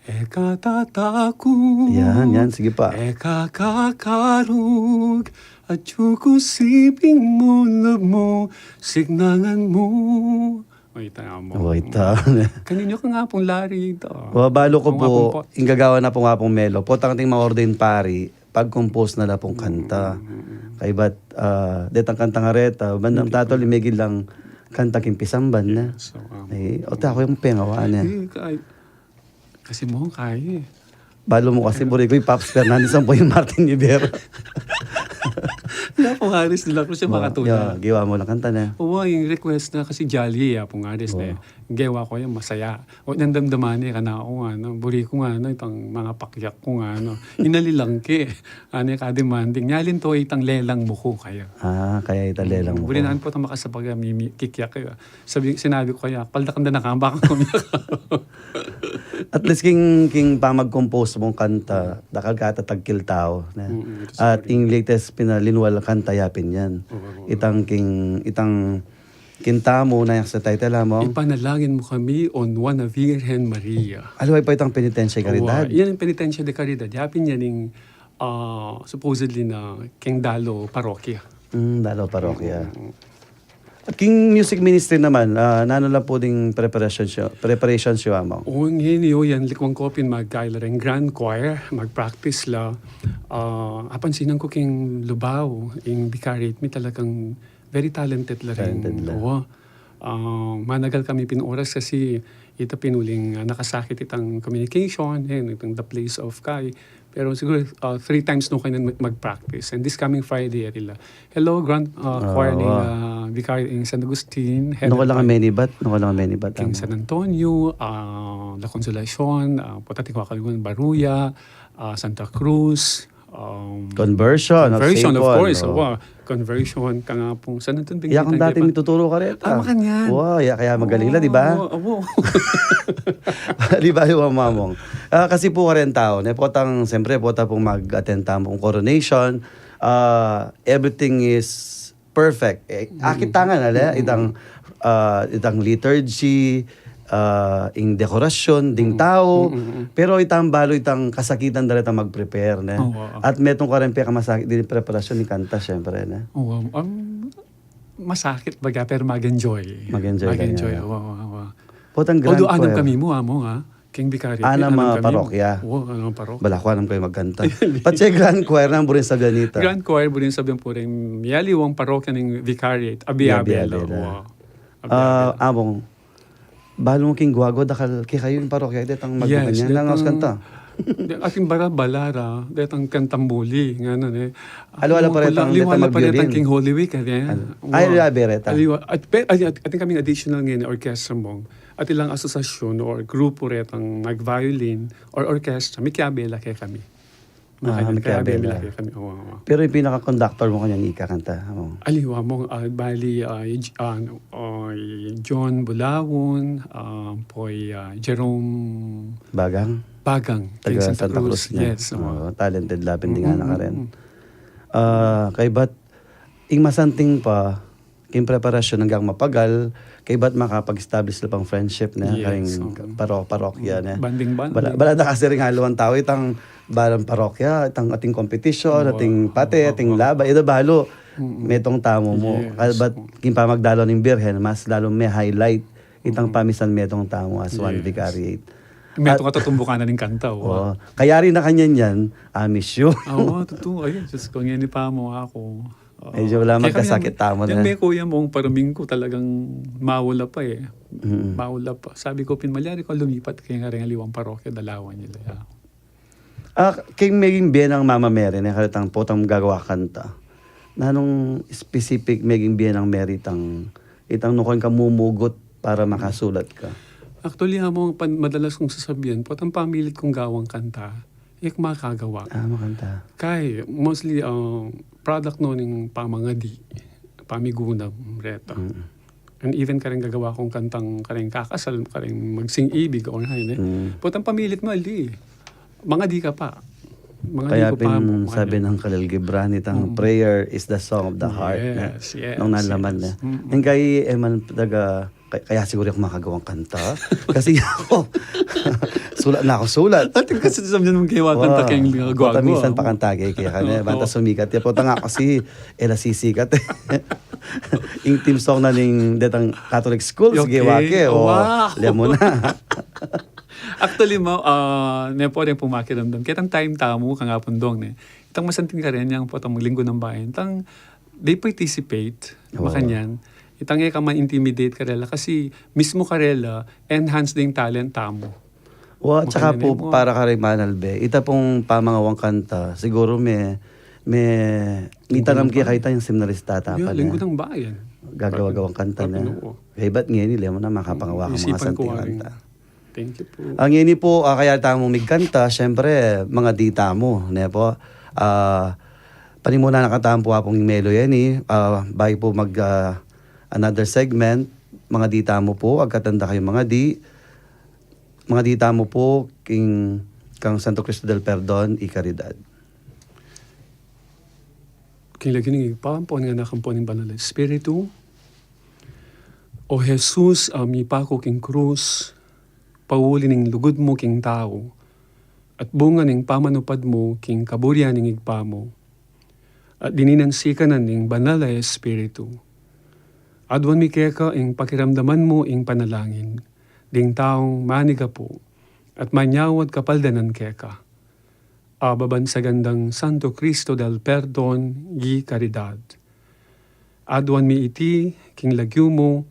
E ka tatakut. Yan, yan. Sige pa. E ka kakarug. Atyu ku siping mu, lub mu, signangan mu. O, ita, Among. O, ita. Kaninu ka nga pung lari ita? Wa, balu ku pu, ing gagawan na pu nga pung melo. Potang ating ma-ordain pari, pag-compose na la pung kanta. Kaybat, ah, detang kanta nga reta, bandang tatul, imegil lang kanta king pisamban na. Yes, o, Among. Eh, o, ta ku yang pengawa na. Eh, kay-, Kasi mu, kaya, eh. Balu mu kasi, buri ku i Pops Fernandez, ampo i Martin Nievera. Yapung Aris de la Cruz, ya makatula. Ya, giwa mu lang kanta na. O, ing request na kasi jolly, Yapung Aris, ne. Gewa ku ya, masaya. O, nandamdaman ne kanaku, ngana. Buri ku, ngana, itang mga pakyak ku, ngana. Inali lang ke. Ane ka demanding. Nyalin to itang Lelang Mu Ku kaya. Ah, kaya itang Lelang Mu Ku. Buri nanu pu itang makasabag a mimi-, kikyak, eh. Sabi, sinabi ku kaya, paldakan da na ka, baka kumiyak. At least king, king pamag-compose mung kanta, dakal ka tatagkil tau, ne? At ing latest pinalinwal a kanta ya pin yan. Itang king, itang king tamu, nanu yang title, Among? Ipanalangin Mu Kami o Nuan a Virgen Maria. Aliwa pa itang Penitensya de Caridad. Yan ing Penitensya de Caridad. Ya pin yan ing, ah, supposedly na king Dalo Parokya. Mm, Dalo Parokya. At king music ministry naman, ah, nanu la pu ding preparation siya, preparation siya, Among? O, ngeni, o, yan, likwang ku pin magkaila reng grand choir, mag-practice la. Ah, apansinan ku king Lubao, ing vicariate mi talagang very talented la rin. Talented la. Oo. Ah, managal kami pin oras kasi ita pin uling, ah, nakasakit itang communication, eh, itang the place of kai. Pero siguro, ah, three times no kami mag-, mag-practice. And this coming Friday, ari la. Hello, grand, ah, choir ning, ah, Vicario in San Agustin. Nanu la ing menibat? Nanu la ing menibat? King San Antonio, ah, La Consolacion, ah, potang atin kakaluan, Baruya, ah, Santa Cruz, um, Conversion of Saint Paul, of course, oo. Conversion, kang Apung San Antonio, ya kang dating mituturo kareta. Ah, makanyan. Wa, ya kaya magaling la, di ba? Oo, oo. Di ba, di ba, Among? Ah, kasi pu kareng tau, ne, potang, siyempre, pota pung mag-attend tamu kung coronation, ah, everything is perfect. Eh, akit ta nga, ale, itang, ah, itang liturgy, ah, ing dekorasyon ding tau, pero itang balu itang kasakitan da retang mag-prepare, ne? Oo, oo. At metung karin pekamasakit ding preparasyon ning kanta, siyempre, ne? Oo, um, masakit baga, pero mag-enjoy. Mag-enjoy ka. Mag-enjoy, oo, oo, oo. Potang grand choir. Although anim kami mu, Among, ha? King vicariate, anam a parokya. Oo, anam a parokya. Balaku anam kayu magkanta. Patse grand choir nanu, buring sabyan nita? Grand choir, buring sabyan pu reng aliwang parokya ning vicariate, abiabe la. Abiabe la. Wow. Ah, Among, balu king Guagua, dakal kekayu ing parokya, detang magkanyan, detang kanta. Atin bara-bara ra, detang kantang muli, ngana, ne. Aliwa la pa retang, aliwa la pa retang king Holy Week, eh. Ay, aliwa pa retang. Aliwa, at pe-, ay, at, atin kaming additional ngeni orchestra, Among. Atin lang asosasyon or grupo retang mag-violin or orchestra, mikiabe la kekami. Ah, mikiabe la kekami. Oo, oo. Pero ing pinaka-conductor mu kanyan, ika kanta, Among? Aliwa, Among, ah, bali, ah, i J-, ah, ano, oh, i John Bulaon, ah, pu i, ah, Jerome Bagang? Bagang, taga Santa Cruz, Santa Cruz, ne? Yes, oo. Oo, talented la pin ding anak a rin. Ah, kaybat, ing masanting pa, king preparasyon anggang mapagal, kaybat makapag-establish la pang friendship, ne, karing paro-, parokya, ne? Bonding, bonding. Bala, bala da kasi ring aliwang tau, itang balang parokya, itang ating competition, ating pate, ating laba, ita balu, metung tamu mu. Kaybat king pamagdalaw ning Birhen, mas lalu me-highlight itang pamisan metung tamu as one vicariate. Metung katatumbukan na ning kanta, wa. Oo. Kayari na kanyan yan, I miss you. Awa, tutu. Ay, Diyos ko, ngeni pa mu aku. Oo. Medyo wala, magkasakit tamu na. Yan, me kuya mung paruming ku talagang maula pa, eh. Maula pa. Sabi ku pin, malyari kung lumipat kaya kareng aliwang parokya, dalawan yu la ya. Ah, king meging bie nang Mama Mary, ne, karetang potang gagawa kanta. Nanung specific meging bie nang Mary itang, itang nung kang mumugut para makasulat ka? Actually, Among, pan-, madalas kung sasabian, potang pamilit kung gawang kanta, e ku makagawa. Ah, makanta. Kay, mostly, ah, product no ning pamangadi, pamigunam, reta. And even kareng gagawa kung kantang kareng kakasal, kareng magsing-ibig, o nga, ne? Potang pamilit mu, ali. Mangadi ka pa. Mangadi ka pa, pin sabi nang Khalil Gibran, itang prayer is the song of the heart, ne? Yes, yes. Nung nalaman, ne? Ing kay Eman talaga, kay-, kaya siguro e ku makagawang kanta. Kasi aku, sulat na aku, sulat. Atin kasi sabi nung gawa kanta keng Guagua. Minsan pakanta ke, ke kane, banta sumikat ya. Potang aku kasi, e la sisikat, eh. Ing theme song na ning detang Catholic school, sige, wake, o, lemo na. Actually, ma-, ah, ne pu reng pumakiramdam. Ketang time tamu, kang Apung Dong, ne. Itang masanting karin yang potang Linggo ng Bayan. Itang, they participate, makanyan. Itang e ka ma-intimidate karela kasi mismu karela, enhance ding talent tamu. Wa, tsaka pu, para kareng manalbe, ita pung pamangawang kanta, siguro me, me, mitanam ke kayta yang seminarista, tapa, Linggo ng Bayan. Gagawa-gawang kanta na. Kaybat ngeni, lemo na, makapangawa kang masanting kanta. Thank you pu. Ngeni pu, ah, kaya tamu migkanta, siyempre, mangadi tamu, ne pu? Ah, panimunan na katamu pu, Apung Melo, yan, eh. Ah, bayu pu mag, ah, another segment, mangadi tamu pu, agkatan da kayu mangadi, mangadi tamu pu, king, kang Santo Cristo del Perdon y Caridad. King lagyu ning Ibpa, ampo ning Anak, ampo ning Banal a Espiritu. O Jesus, a mipaku king krus, pauli ning lugud mu king tau, at bunga ning pamanupad mu king kaburian ning Ibpa mu, at dininan sikanan ning Banal a Espiritu. Aduan mi keka ing pakiramdaman mu ing panalangin ding taung manigapu at manyawad kapaldanan keka. Ababan sa gandang Santo Cristo del Perdon y Caridad. Aduan mi iti king lagyu mu,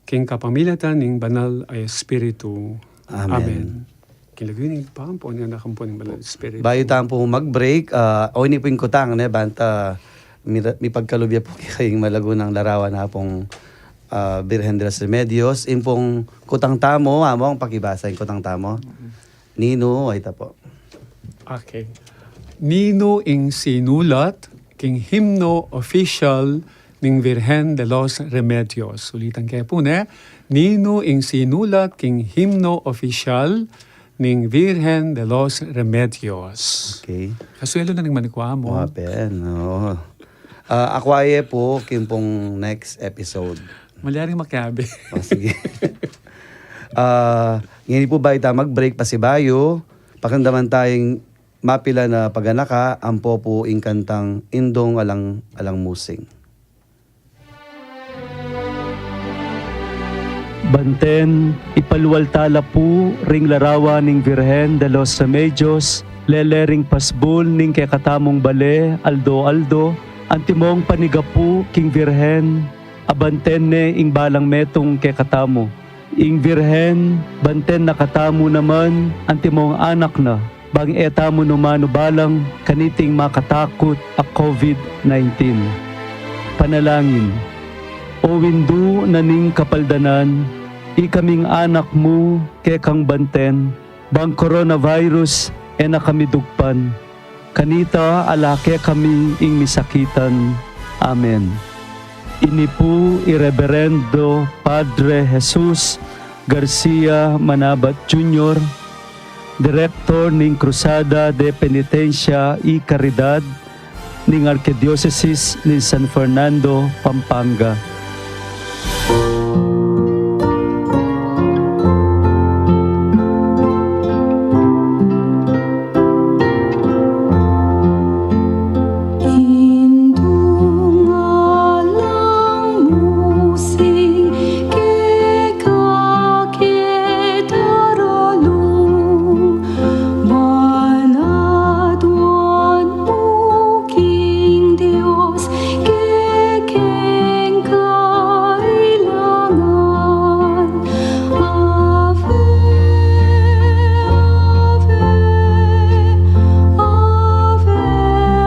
king kapamilatan ning Banal a Espiritu. Amen. Amen. King lagyu ning Ibpa, ampo ning Anak, ampo ning Banal a Espiritu. Bayu tamu pu mag-break, ah, o ini pu ing kutang, ne, banta mi, mipagkalub ya pu kekayung malagu nang larawan na pung, ah, Birhen de los Remedios. Ing pung kutang tamu, among pakibasa ing kutang tamu. Mm-mm. Ninu, ay, ita pu. Okay. Ninu ing sinulat king himno official ning Virgen de los Remedios? Ulitan ke pu, ne. Ninu ing sinulat king himno official ning Virgen de los Remedios? Okay. Kasuelo na ning manikwa mu. Wa pen, oo. Ah, akwa ye pu king pung next episode. Malyaring makiabe. O, sige. Ah, ngeni pu, bayu ta mag-break, pasibayu, pakiramdaman taya ing mapilan a paganaka, ampo pu ing kantang Indung Alang, Alang Musing. Banten, ipalual tala pu ring larawan ning Virgen de los Remedios, lele ring pasbul ning kekatamung bale aldo-aldo, antimong panigapu king Virgen, abanten ne ing balang metung kekatamu. Ing Virgen, banten na katamu naman antimong anak na, bang e tamu numanubalang kaniting makatakut a COVID nineteen. Panalangin. O Indu na ning kapaldanan, ikaming anak mu kekang banten, bang coronavirus e na kami dugpan. Kanita ala kekami ing misakitan. Amen. Ini pu i Reberendo Padre Jesus Garcia Manabat Junior, Direktor ning Cruzada de Penitencia y Caridad ning Arkidiosesis ning San Fernando, Pampanga. Indung alang musing keka ke daralung, banat wan mu king Dios kekeng kailangan. Ave, Ave, Ave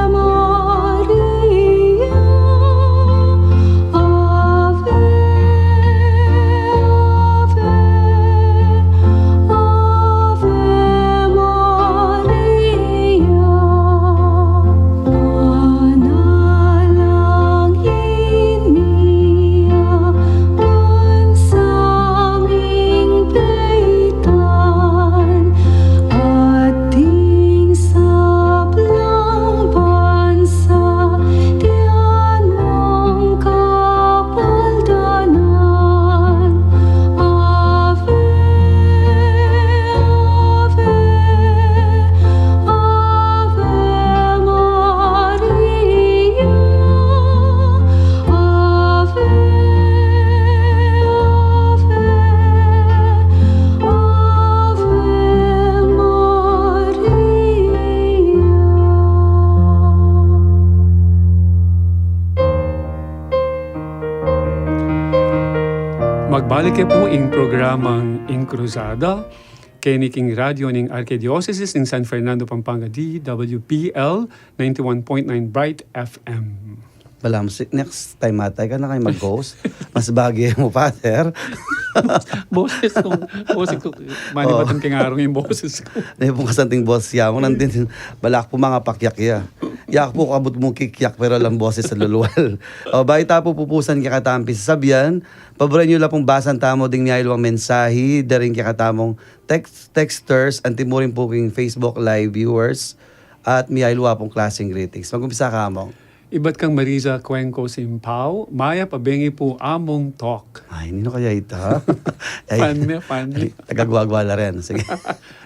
Maria. Ave, Ave, Ave Maria. Panalangin mi a bansa ming peitan, at ding sablang bansa, tiyan mung kapaldanan. Ave, Ave, Ave Maria. Ave, Ave, Ave Maria. Magbalik ke pu ing programang Ing Cruzada, keni king radyo ning Arkidiosesis ning San Fernando, Pampanga, D W P L, ninety-one point nine Bright F M. Balamu si, next time ata, ika na kayang mag-host. Mas bage mu, Father. Boses ku, boses ku, manibat ing kengarung ing boses ku. Ne, pung kasanting boses ya mu, nandin, balak pu mangapakiak ya. Yak pu, kabud mung kikiak, pero alang boses a lulual. O, bayu ta pu pupusan ing kekatang pisasabyan, paboran yu la pung basan tamu ding miyayaliwang mensahi da ring kekatamung text-, texters, anti mu rin pu king Facebook Live viewers, at miyayaliwa pung klaseng greetings. Mag-umpisa ka, Among. Ibat kang Marisa Cuenco Simpao, mayap a bengi pu, Among Tok. Ay, ninu kaya ita? Ay, fan ne, fan ne. Ay, taga-Guaguala rin. Sige.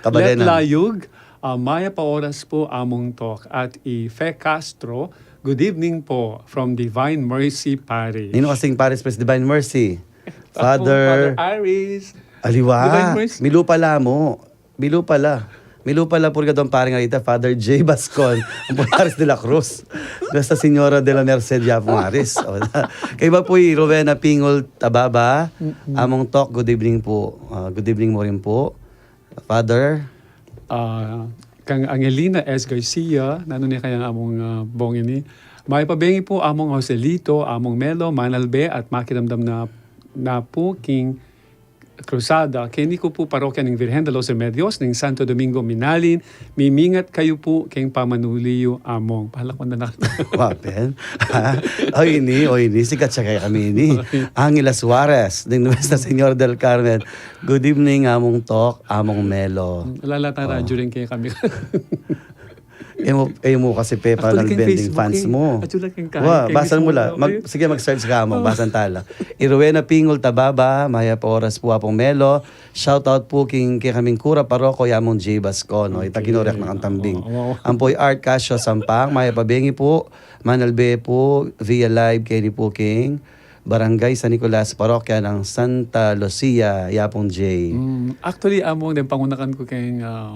Kabalen na. Let Layug, ah, mayap a oras pu, Among Tok. At i Fe Castro, Good evening po from Divine Mercy Parish. Ninu kasing parish, Pres, Divine Mercy? Father Father Aris. Aliwa. Divine Mercy. Milu pala mu. Milu pala. Milu pala, purga dong pari nga ita, Father J Bascon, ampo i Aris de la Cruz. Nuestra Señora de la Merced, Yapong Aris. O, kaybat pu i Rowena Pingul Tababa, Among Tok, good evening pu. Ah, good evening mu rin pu, Father. Ah, kang Angelina S Garcia, nanu ne kayang among, ah, bong ini. Mayap a bengi pu, Among Joselito, Among Melo, Manalbe, at makiramdam na, na pu king Cruzada. Keni ku pu Parokya ning Virgen de los Remedios ning Santo Domingo Minalin, mimingat kayu pu keng pamanuli yu, Among. Palakwan na na. Wa pen. O ini, o ini, sikat ya kekami ini. Angela Suarez, ning Nuestra Señora del Carmen. Good evening, Among Tok, Among Melo. Wala la tang radyo rin kekami. E mu, e mu kasi pe, actually, panalbe king Facebook, fans mu. Actually, king, wa, king basan mu Facebook la. Mag-, sige, mag-search ka, Among, basan tala. I Rowena Pingul Tababa, mayap a oras pu, Apong Melo. Shout out pu king kekaming kura paroko, i Among J Bascon, no? Ita, okay, kinurekan na kang tambing. Oo, oo. Ampo i Art Casio Sampang, mayap a bengi pu, manalbe pu via live keni pu king Barangay San Nicolas, Parokya ng Santa Lucia, Yapong J. Mm, actually, Among, deng pangunakan ku keng, ah,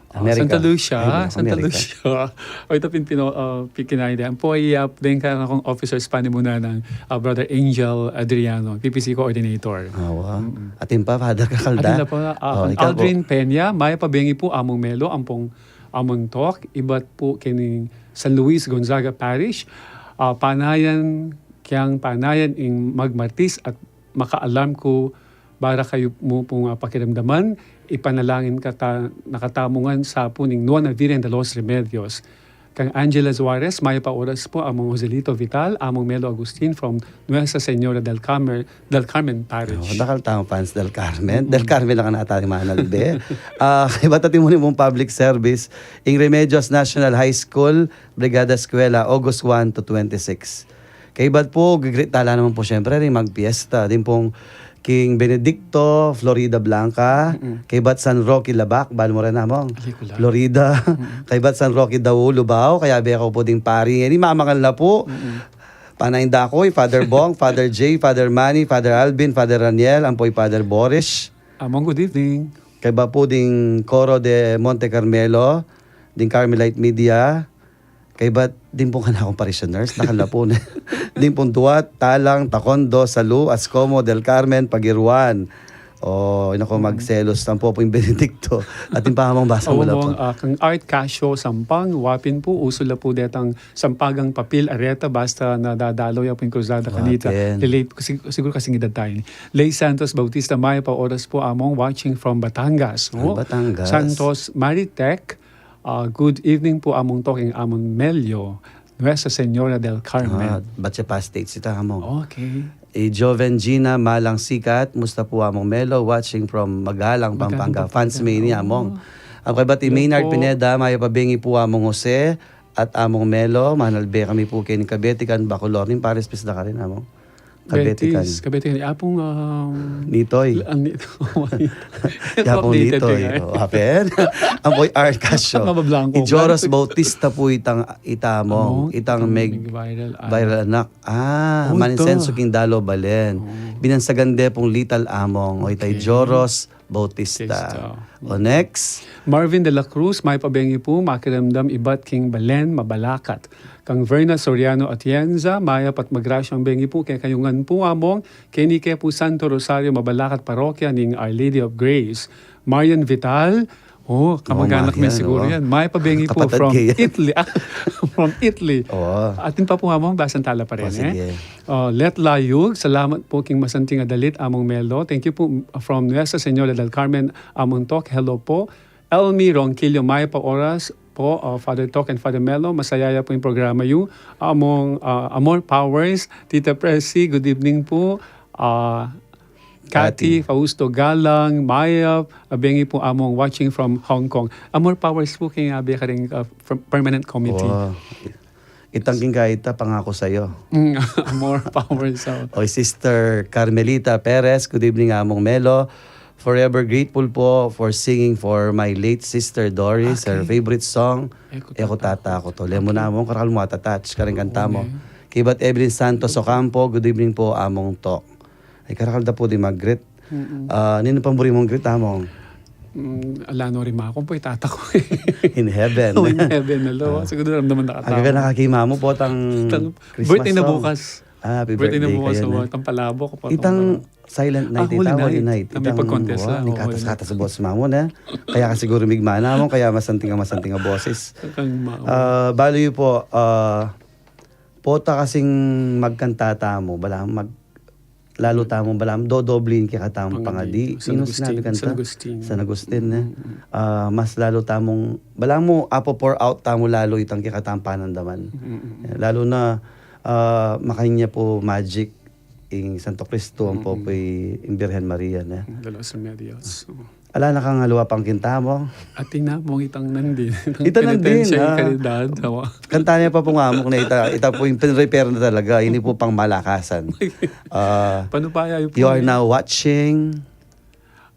ah, America. Santa Lucia, ay, Santa America. Lucia. O, ita pin pino-, ah, pikinay de. Ampo i, ah, deng kekong officers, panimunan nang, ah, Brother Angel Adriano, P P C coordinator. Awa. Mm-mm. Atin pa, Father Kakalda. Atin na po, ah, o, ikaw po. Aldrin Peña, mayap a bengi pu, Among Melo, ampong Among Tok, ibat pu keni San Luis Gonzaga Parish. Ah, panayan, kayang panayan ing magmartis at makaalam ku, bara kayu mu pung, ah, pakiramdaman, ipanalangin kata, na katamu ngan sa pu ning Nuan a Virgen de los Remedios. Kang Angela Suarez, mayap a oras pu, Among Joselito Vital, Among Melo Agustin from Nuestra Señora del Carmen, del Carmen Parish. O, dakal tang fans del Carmen. Mm-mm. Del Carmen la kanita ring manalbe. Ah, kaybat atin mu rin pung public service, ing Remedios National High School, Brigada Escuela, August one to twenty-six. Kaybat pu, gigreet tala naman pu, siyempre, ring magpiesta. Ding pung king Benedicto, Florida Blanca, mm-mm, kaybat San Roque Labac, bal mu rin, Among. Alikula. Florida, mm-mm, kaybat San Roque Dau, Lubao, kayabe ku pu ding pari ngeni, mamangan la pu. Mm-mm. Panayan da ku i Father Bong, Father J, Father Manny, Father Alvin, Father Raniel, ampo i Father Boris. Among, good evening. Kaybat pu ding Coro de Monte Carmelo, ding Carmelite Media, kaybat ding pung kanakung parishioners, dakal na pu ne. Ding pung Duat, Talang, Tacondo, Salu, Ascomo, Del Carmen, Pagiruan. O, naku, mm, magselos tampo pu ing Benedicto. Atin pa, Among, basa mu la pu. Among, ah, kang Art Casio Sampang, wa pin pu, uso la pu detang Sampagang papil, areta, basta nadadalaw ya pu ing Cruzada kanita. Wa pin. Late, sig-, siguro kasing edad tayu ini. Lay Santos Bautista, mayap a oras pu, Among, watching from Batangas. Ang Batangas. Santos Maritec, ah, good evening pu, Among Tok, keng Among Melio, Nuestra Señora del Carmen. Ah, Bache pa state sita, Among. Okay. I Joven Gina Malang Sikat, musta pu, Among Melo, watching from Magalang, Pampanga. Magalang, Pampanga. Fans mi ini, Among. O. Ang kaybat i Maynard Pineda, mayap a bengi pu, Among Jose at Among Melo, manalbe kami pu keni Kabetikan, Bacolor. Ning paris pis da karin, Among. Kabetikan. Betis, Kabetikan. Apung, um, Nitoy. Apung Nitoy. O, apen. Ampo i Art Casio. Mabablangko. I Joros Bautista pu itang, ita, Among, itang itang meg-, viral, ah, viral anak. Ah, maninsenso king Dalo, Balen. O. Binansagan de pung lital, Among. O, ita i Joros Bautista. Bautista. O, next. Marvin de la Cruz, mayap a bengi pu, makiramdam ibat king Balen, Mabalacat. Kang Verna Soriano Atienza, mayap at magrasyang bengi pu kekayu ngan pu, Among, keni ke pu Santo Rosario, Mabalacat Parokya ning Our Lady of Grace. Marian Vital, o, kamag-anak mi siguro yan. Mayap a bengi pu from Italy. Ah, from Italy. O. Atin pa pu, Among, basan tala pa rin, e. O, sige. O, Let Layug, salamat pu king masanting a dalit, Among Melo. Thank you pu from Nuestra Señora del Carmen, Among Tok. Hello pu. Elmi Ronquillo, mayap a oras pu, o, Father Tok and Father Melo. Masaya ya pu ing programa yu. Among, ah, Amor Powers, Tita Presi, good evening pu. Ah, Cathy Fausto Galang, mayap a bengi pu, Among, watching from Hong Kong. Amor Powers pu, keng abe karing, ah, per-, permanent committee. Wow. Itang king kaita, Pangako Sayo. Mm, more power sa. O, Sister Carmelita Perez, good evening, Among Melo. Forever grateful po for singing for my late sister Doris, her Okay. favorite song, Eko Eko Tata Tata Ko To. Lemu Okay. na mo, karakal mo atatach, kareng kanta mo. Okay. Kaybat Evelyn Santos Ocampo, good evening po, Among Tok. Ay, karakal da po di mag-greet. Mm-mm. Ah, ninu pang buri mong greet, Among? Mm, ala no rin ma, ako po itata ko. In heaven. Oh, in heaven, hello. Ah. Siguro naman nakatama. Agaga nakakima mo po tang Tang Christmas birthday na song. Bukas. Ah, happy Birthday na birthday bukas, kayo so, na. Tang palabok, Itang patong Silent Night, Ah, Holy itang Holy Night. Night. Kami Itang, pagkontest wow, lang, ni oo, katas-katas sa boss mamo na. Kaya ka siguro migmana mo, kaya masanting ang masanting ang boses. Kang ma-, Ah, bali po, ah, pota kasing magkanta tamu, bala mag-, lalo tamu, bala dodoblin kaya katamung Pangadi. pangadi. San Sino Agustin, sinabi kanta? San Agustin. San Agustin, eh. Mm, mm. Ah, mas lalo tamung, bala mo, apo pour out tamu lalo itang kaya katamung panandaman. Mm, mm, mm. Eh, lalo na, ah, makanya po magic ing Santo Cristo, ang Mm-mm. Popoy, ing Birhen Maria na. De los Remedios. Oo. Ala na kang aliwa pang kinta mo? Atin na, mong itang nandin. Itang Itang nandin, Penitensya y ah. Caridad, awa. Kanta niya pa pong amok na ita, ita po yung pinrepair na talaga. Ini po pang malakasan. Ah, Paano pa yayo po You are eh? now watching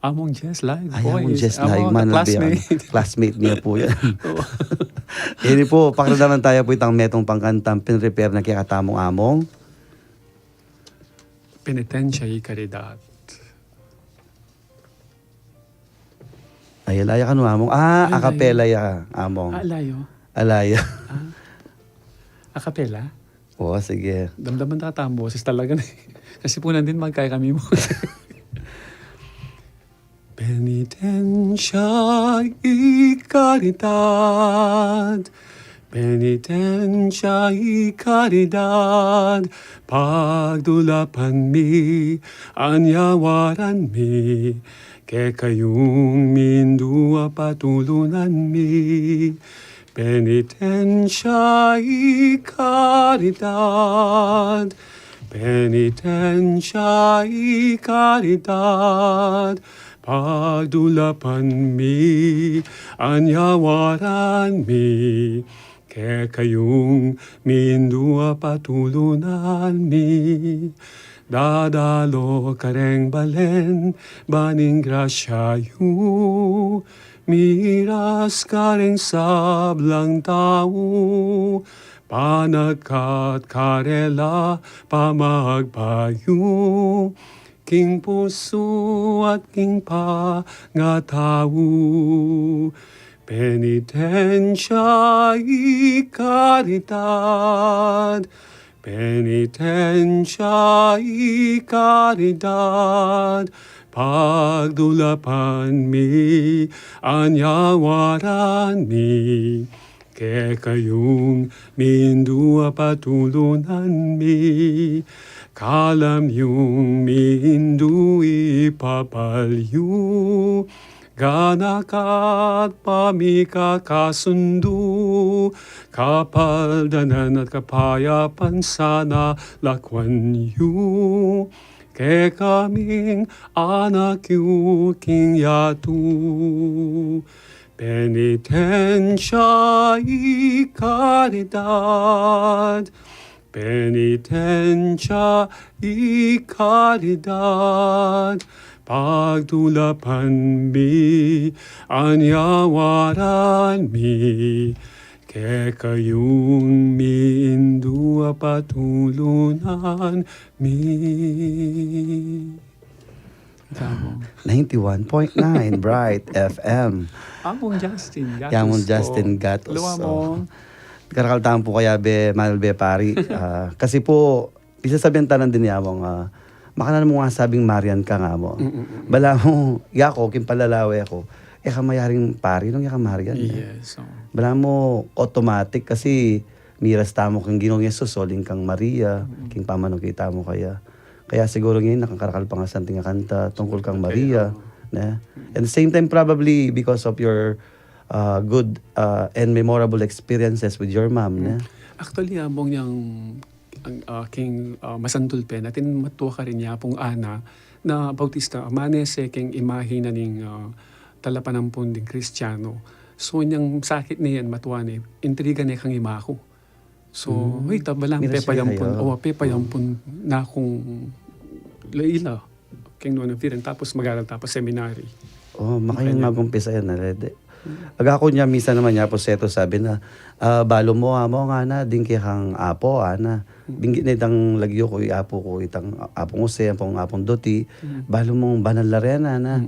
Among Jess Live. Ay, Among Boys. Jess Among Live. Mana classmate. Classmate niya po yan. Oo. Ini po, pakiramdaman tayo po itang metong pangkantang pinrepair na kaya katamung among. Penitensya y Caridad. Ay, alaya ka no, among. Ah, Ay, a cappella alaya. Ya, among. Ah, alayo. Alaya. Ah. A cappella? Oo, sige. Damdaman na katang boses talaga na eh. Kasi po nandin magkaya kami mo. Penitensya y caridad, penitensya y caridad, pagdulapan mi, anyawaran mi, kekayung mindu a patulunan mi, penitensya y caridad, penitensya y caridad, pagdulapan mi, anyawaran mi, kekayung mindu a patulunan mi. Dadalo kareng balen, ban ing grasya yu, miras kareng sablang tau, panagkat karela pamagbayu, king pusu at king pangatau. Penitensya y caridad, penitensya y caridad, pagdulapan mi, anyawaran mi, kekayung mindu a patulunan mi, kalam yung mindu ipapalyu, ganaka at pamikakasundu, kapaldanan at kapayapan sana lakwan yu, kekaming anak yu king yatu. Penitensya y caridad, penitensya y caridad, pagdulapan mi, anyawaran mi, kekayung mindu a patulunan mi. Tama. Ninety-one point nine Bright F M. Among Justin Gatus Yamong po. Justin Gatus, Hello, oh. Among. Karakal tamu po kaya be, Manong be Pari. Ah, kasi po, bisa sabihan tanan din yamong, ah, makanan mo nga sabing Marian ka nga mo. Mm, mm, mm. Bala mo, yako, king palalawe ko, e ka mayaring pari nung e ka Marian, eh. Yes, oh. Bala mo, automatic kasi, miras tamu kang Ginung Jesus, uling kang Maria, Mm. king pamanukit tamu kaya. Kaya siguro ngayon, nakakarakal pa nga santing a kanta tungkol kang Kaya, Maria, oo. Ne? Mm. And same time, probably because of your, uh, good, uh, and memorable experiences with your mom, Mm. ne? Actually, among yang, ang, uh, king, uh, masantul pen, atin matua karin ya pung ana, na Bautista, manese king imahe na ning, uh, talapanampun ding Kristiano. So, nyang sakit na yan, matua ne, intriga ne kang ima ku. So, Hmm. uy, ta bala, Mira siya pepayampun, kayo. Awa, pepayampun na kung laila. ing nona Viren, tapos mag-aral ta pa seminary. Oh, makayang magumpisa yan, Alede. Aga ku nya, minsan naman nya pu seto sabi na, ah, balu mu, Among, ngana, ding kekang apu, ngana. Ding itang lagyu ku, i apu ku, itang Apung Jose, Apung, Apung Doti, balu mung banal la rin, ngana.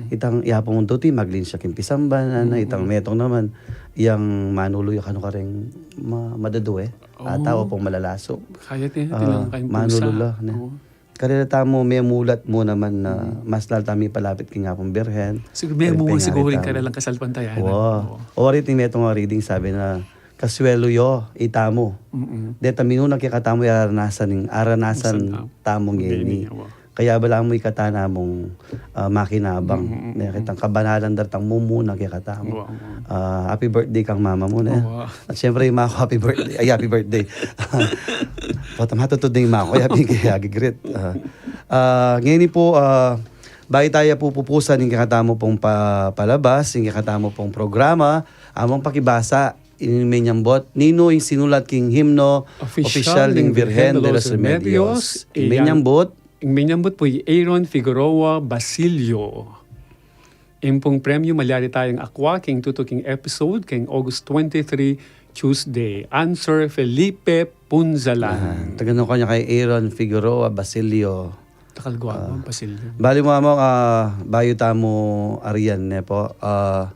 Itang i Apung Doti, maglin ya king pisamban, ngana, itang Metong naman, yang Manulu ya kanu kareng ma-, madadue. Ata o pung malalaso. Kaya ti-, ah, tinangkay pusa. Manulu la, ne. Oo. Karela tamu, memulat mu naman na mas lal tamu ipalapit king Apung Birhen. Siguru, memu-, siguru ring karelang kasalpantayanan. Wa. Oo. O, rin, metung a reading sabi na, kasuelu yo itamu. Deta minuna kekatamu, aranasan ning, aranasan tamu ngeni. Ngeni, wa. Kaya balamu ikata namung, ah, makinabang. Ne, ketang kabanalan da retang mumuna kekatamu. Wa, wa. Ah, happy birthday kang mama mu, ne? Wa. At syempre, ima ku, happy birthday. Ay, happy birthday. Pota matutud na ima ku, kaya pin kaya gigrit. Ah, ah, ngeni pu, ah, bayu taya pu pupusan ing kekatamu pung pa-, palabas, ing kekatamu pung programa, among pakibasa, ing menyambut, ninu ing sinulat king himno opisyal ning Virgen de los Remedios. Ing menyambut, ing menyambut pu i Aaron Figueroa Basilio. Ing pung premyu malyari tayang akwa king tutuking episode king August twenty-three, Tuesday. Answer, Felipe Punzalan. Ah, taga nu kanya kay Aaron Figueroa Basilio. Takal gwapu, ah, Basilio. Bali mu, Among, ah, bayu tamu arian, ne pu. Ah,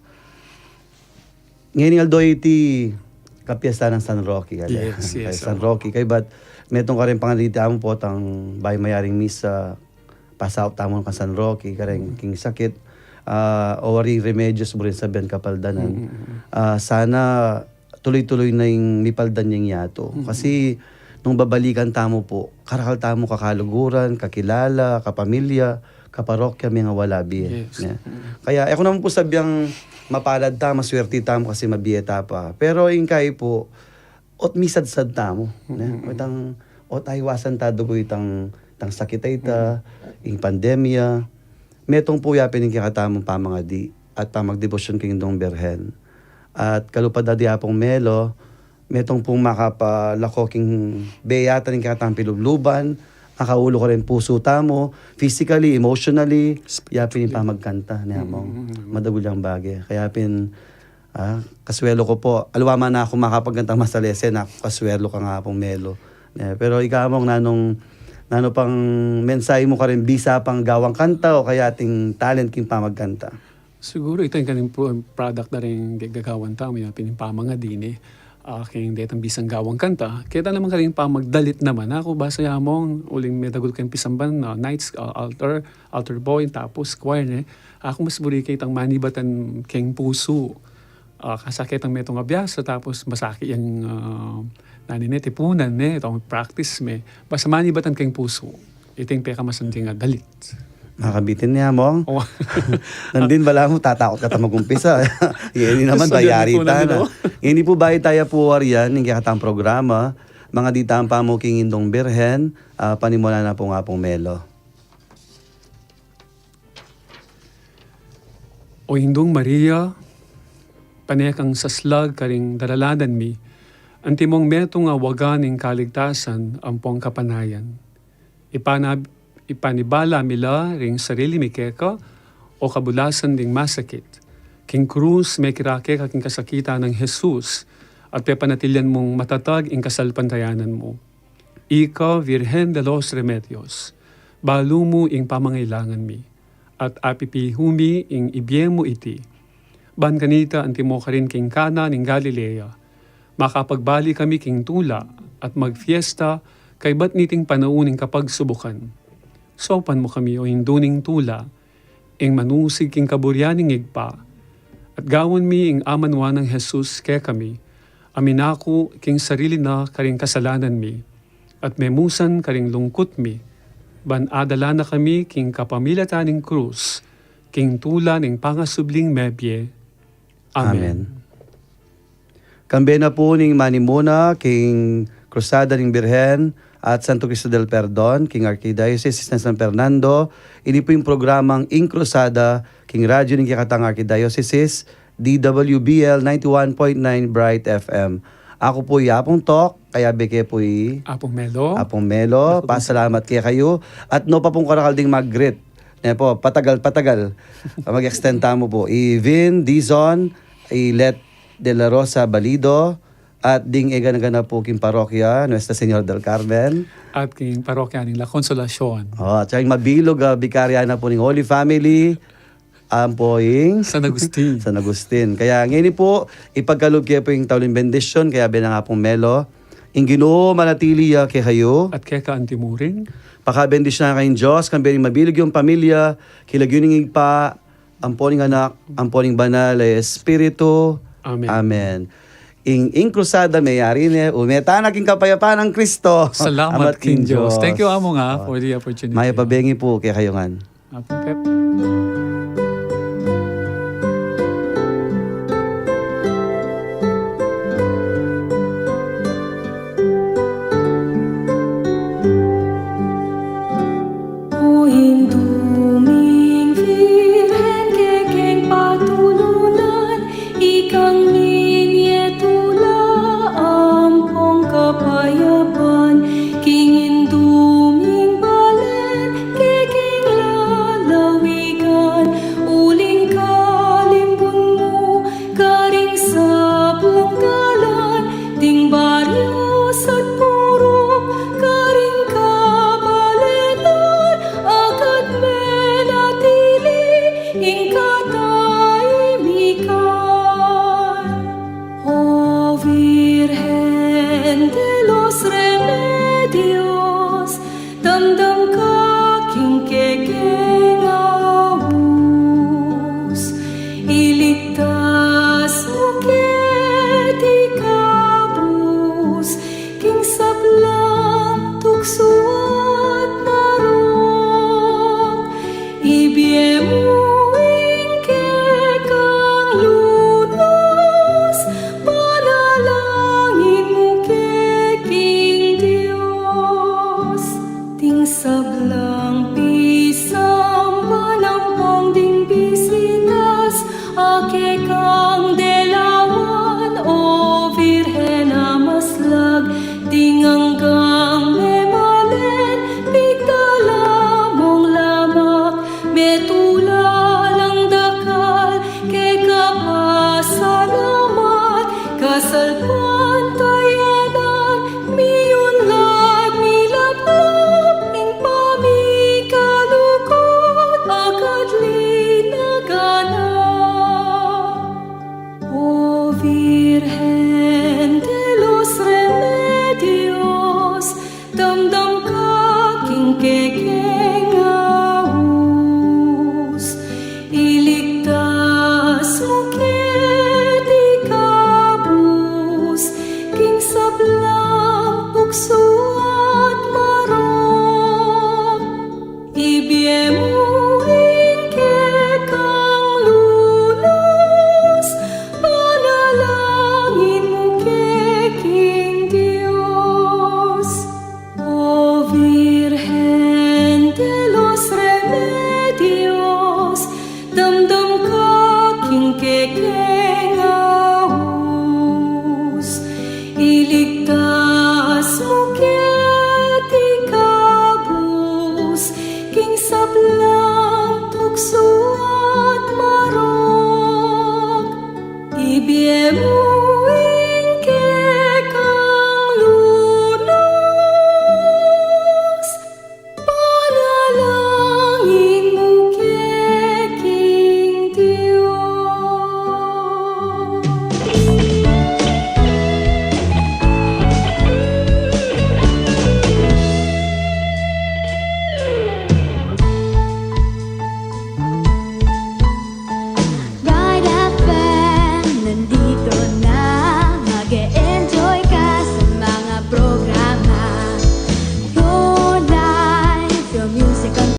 ngeni aldo iti kapiesta nang San Roque, kaya. Yes, yes, San Roque. Kaybat metung kareng panganiti amu potang bayu mayaring misa, pasaut tamu kang San Roque, kareng king sakit, ah, o wari remedios mu rin sabian kapaldanan. Ah, sana tuloy-tuloy na ing mipaldan yang yatu. Kasi nung babalikan tamu pu, karakal tamu kakaluguran, kakilala, kapamilya, kaparokya, mengawala bie. Yes. Ne? Kaya, e ku naman pu sabiang mapalad ta, maswerti tamu kasi mabie ta pa. Pero ing kai pu, ot misadsad tamu, ne? Itang, ot aiwasan ta dugu itang, itang sakit a ita, ing pandemya. Metung pu yapin ing kekatamung pamangadi at pamagdebosyon king Indung Birhen. At kalupad da di Apung Melo, metung pung makapalako king bie yata ning kekatamung pilubluban, makaulu kareng pusu tamu, physically, emotionally, yapin ing pamagkanta, ne, Among. Madagul yang bage. Kaya pin, ah, kasuelu ku pu, aliwa man aku makapagkantang masalese, naku, kasuelu kang Apung Melo. Eh, pero ika, Among, nanung, nanu pang mensahe mu kareng bisa pang gawang kanta o kaya ating talent king pamagkanta? Siguru ita ing kaning pro-, product da ring gagawan tamu, yapin ing pamangadi, ne. Ah, king detang bisang gawang kanta, keta naman karing pamagdalit naman. Aku, basa ya, Among, uling medagul keng pisamban, ah, nights, ah, altar, altar boy, tapos choir, ne. Aku mas buri ke itang manibatan keng pusu. Ah, kasi ketang metung a biasa, tapos masakit yang, ah, nani ne, tipunan, ne, itang practice me. Basta manibatan keng pusu. Ita ing pekamasanting a dalit. Makabitin ne, Among. Oh. Nandin balamu, tatakut ka ta magumpisa. Ngeni naman, bayari ta na. Ngeni pu, bayu taya pu warian ing kekatang programa, mangadi tamu pamu king Indung Birhen, ah, panimulan na pu, Apung Melo. O Indung Maria, pane kang saslag karing daralanan mi, antimong metung a waga ning kaligtasan ampong kapanayan. Ipana-, ipanibala mi la ring sarili mi keka, o kabulasan ding masakit. King krus, mekirake ka king kasakitan nang Jesus, at pepanatilian mung matatag ing kasalpantayanan mu. Ika, Virgen de los Remedios, balu mu ing pamangailangan mi, at apipihu mi ing ibie mu iti. Ban kanita, antimo karin king Cana ning Galilea, makapagbalik kami king tula at magfiesta kaybat niting panaun ning kapagsubukan. Saupan mu kami, o Indu ning tula, ing manusig king kaburian ning Ibpa, at gawan mi ing amanwa nang Jesus kekami, a minaku king sarili na karing kasalanan mi, at memusan karing lungkut mi, ban adala na kami king kapamilatan ning krus, king tula ning pangasubling mebie. Amen. Amen. Kambe na pu ning manimuna king Krusada ning Birhen at Santo Cristo del Perdon king Arkidiocese nang San Fernando. Ini pu ing programang Ing Krusada king radyu ning kekatang Arkidiocese, D W B L ninety-one point nine Bright F M. Aku pu i Apung Tok, kayabe ke pu i Apung Melo. Apung Melo, pasalamat kekayu. At nu pa pung karakal ding mag-greet, Ne po, patagal, patagal. Mag-extend tamu po. I Vin Dizon, i Let de la Rosa Balido, at ding e gana-gana pu king parokya Nuestra Señora del Carmen. At king parokya ning La Consolacion. O, at saka ing mabilug a bikaryana pu ning Holy Family, ampo ing San Agustin. San Agustin. Kaya ngeni pu, ipagkalub ke pu ing tauling bendisyun, kaya bena nga pung Melo. Ing Ginu manatili ya kekayu. At keka antimurin. Pakabendisyunan kayung Dios, kambe ning mabilug yung pamilya, king lagyu ning Ibpa, ampo ning Anak, ampo ning Banal a Espiritu. Amen. Amen. Ing, ing krusada meyari ne, ume tana king kapayapan nang Kristo. Salamat king Dios. Thank you, Among, ah, for the opportunity. Mayap a bengi pu kekayu ngan. Apo, Pep. O Indu ming Virgen, kekeng patulunan, ikang minye tula ampong kapayapan, king Indu ming balen, kekeng lalawigan, uling kalimbun mu, karing sablang dalan, ding baryus at purok, karing kabalenan, agad menatili ing katahimikan. O Virgen de los Remedios, damdam ka king kekeng aus, iligtas mu keti kabus, king sablang tuksu at marok, ibie mu ing kekang lunus, panalangin mu ke king Dios. Ding sablang pisamban ampong ding bisitas, a kekang delawan, O Virgen a maslag, ding anggang memalen, pigdala mung lamak, metula lang dakal, keka pasalamat, kasalpantayanan, miyunlad, milaplap, ing pamikalugud, agad linaganap. O Virgen de los Remedios, damdam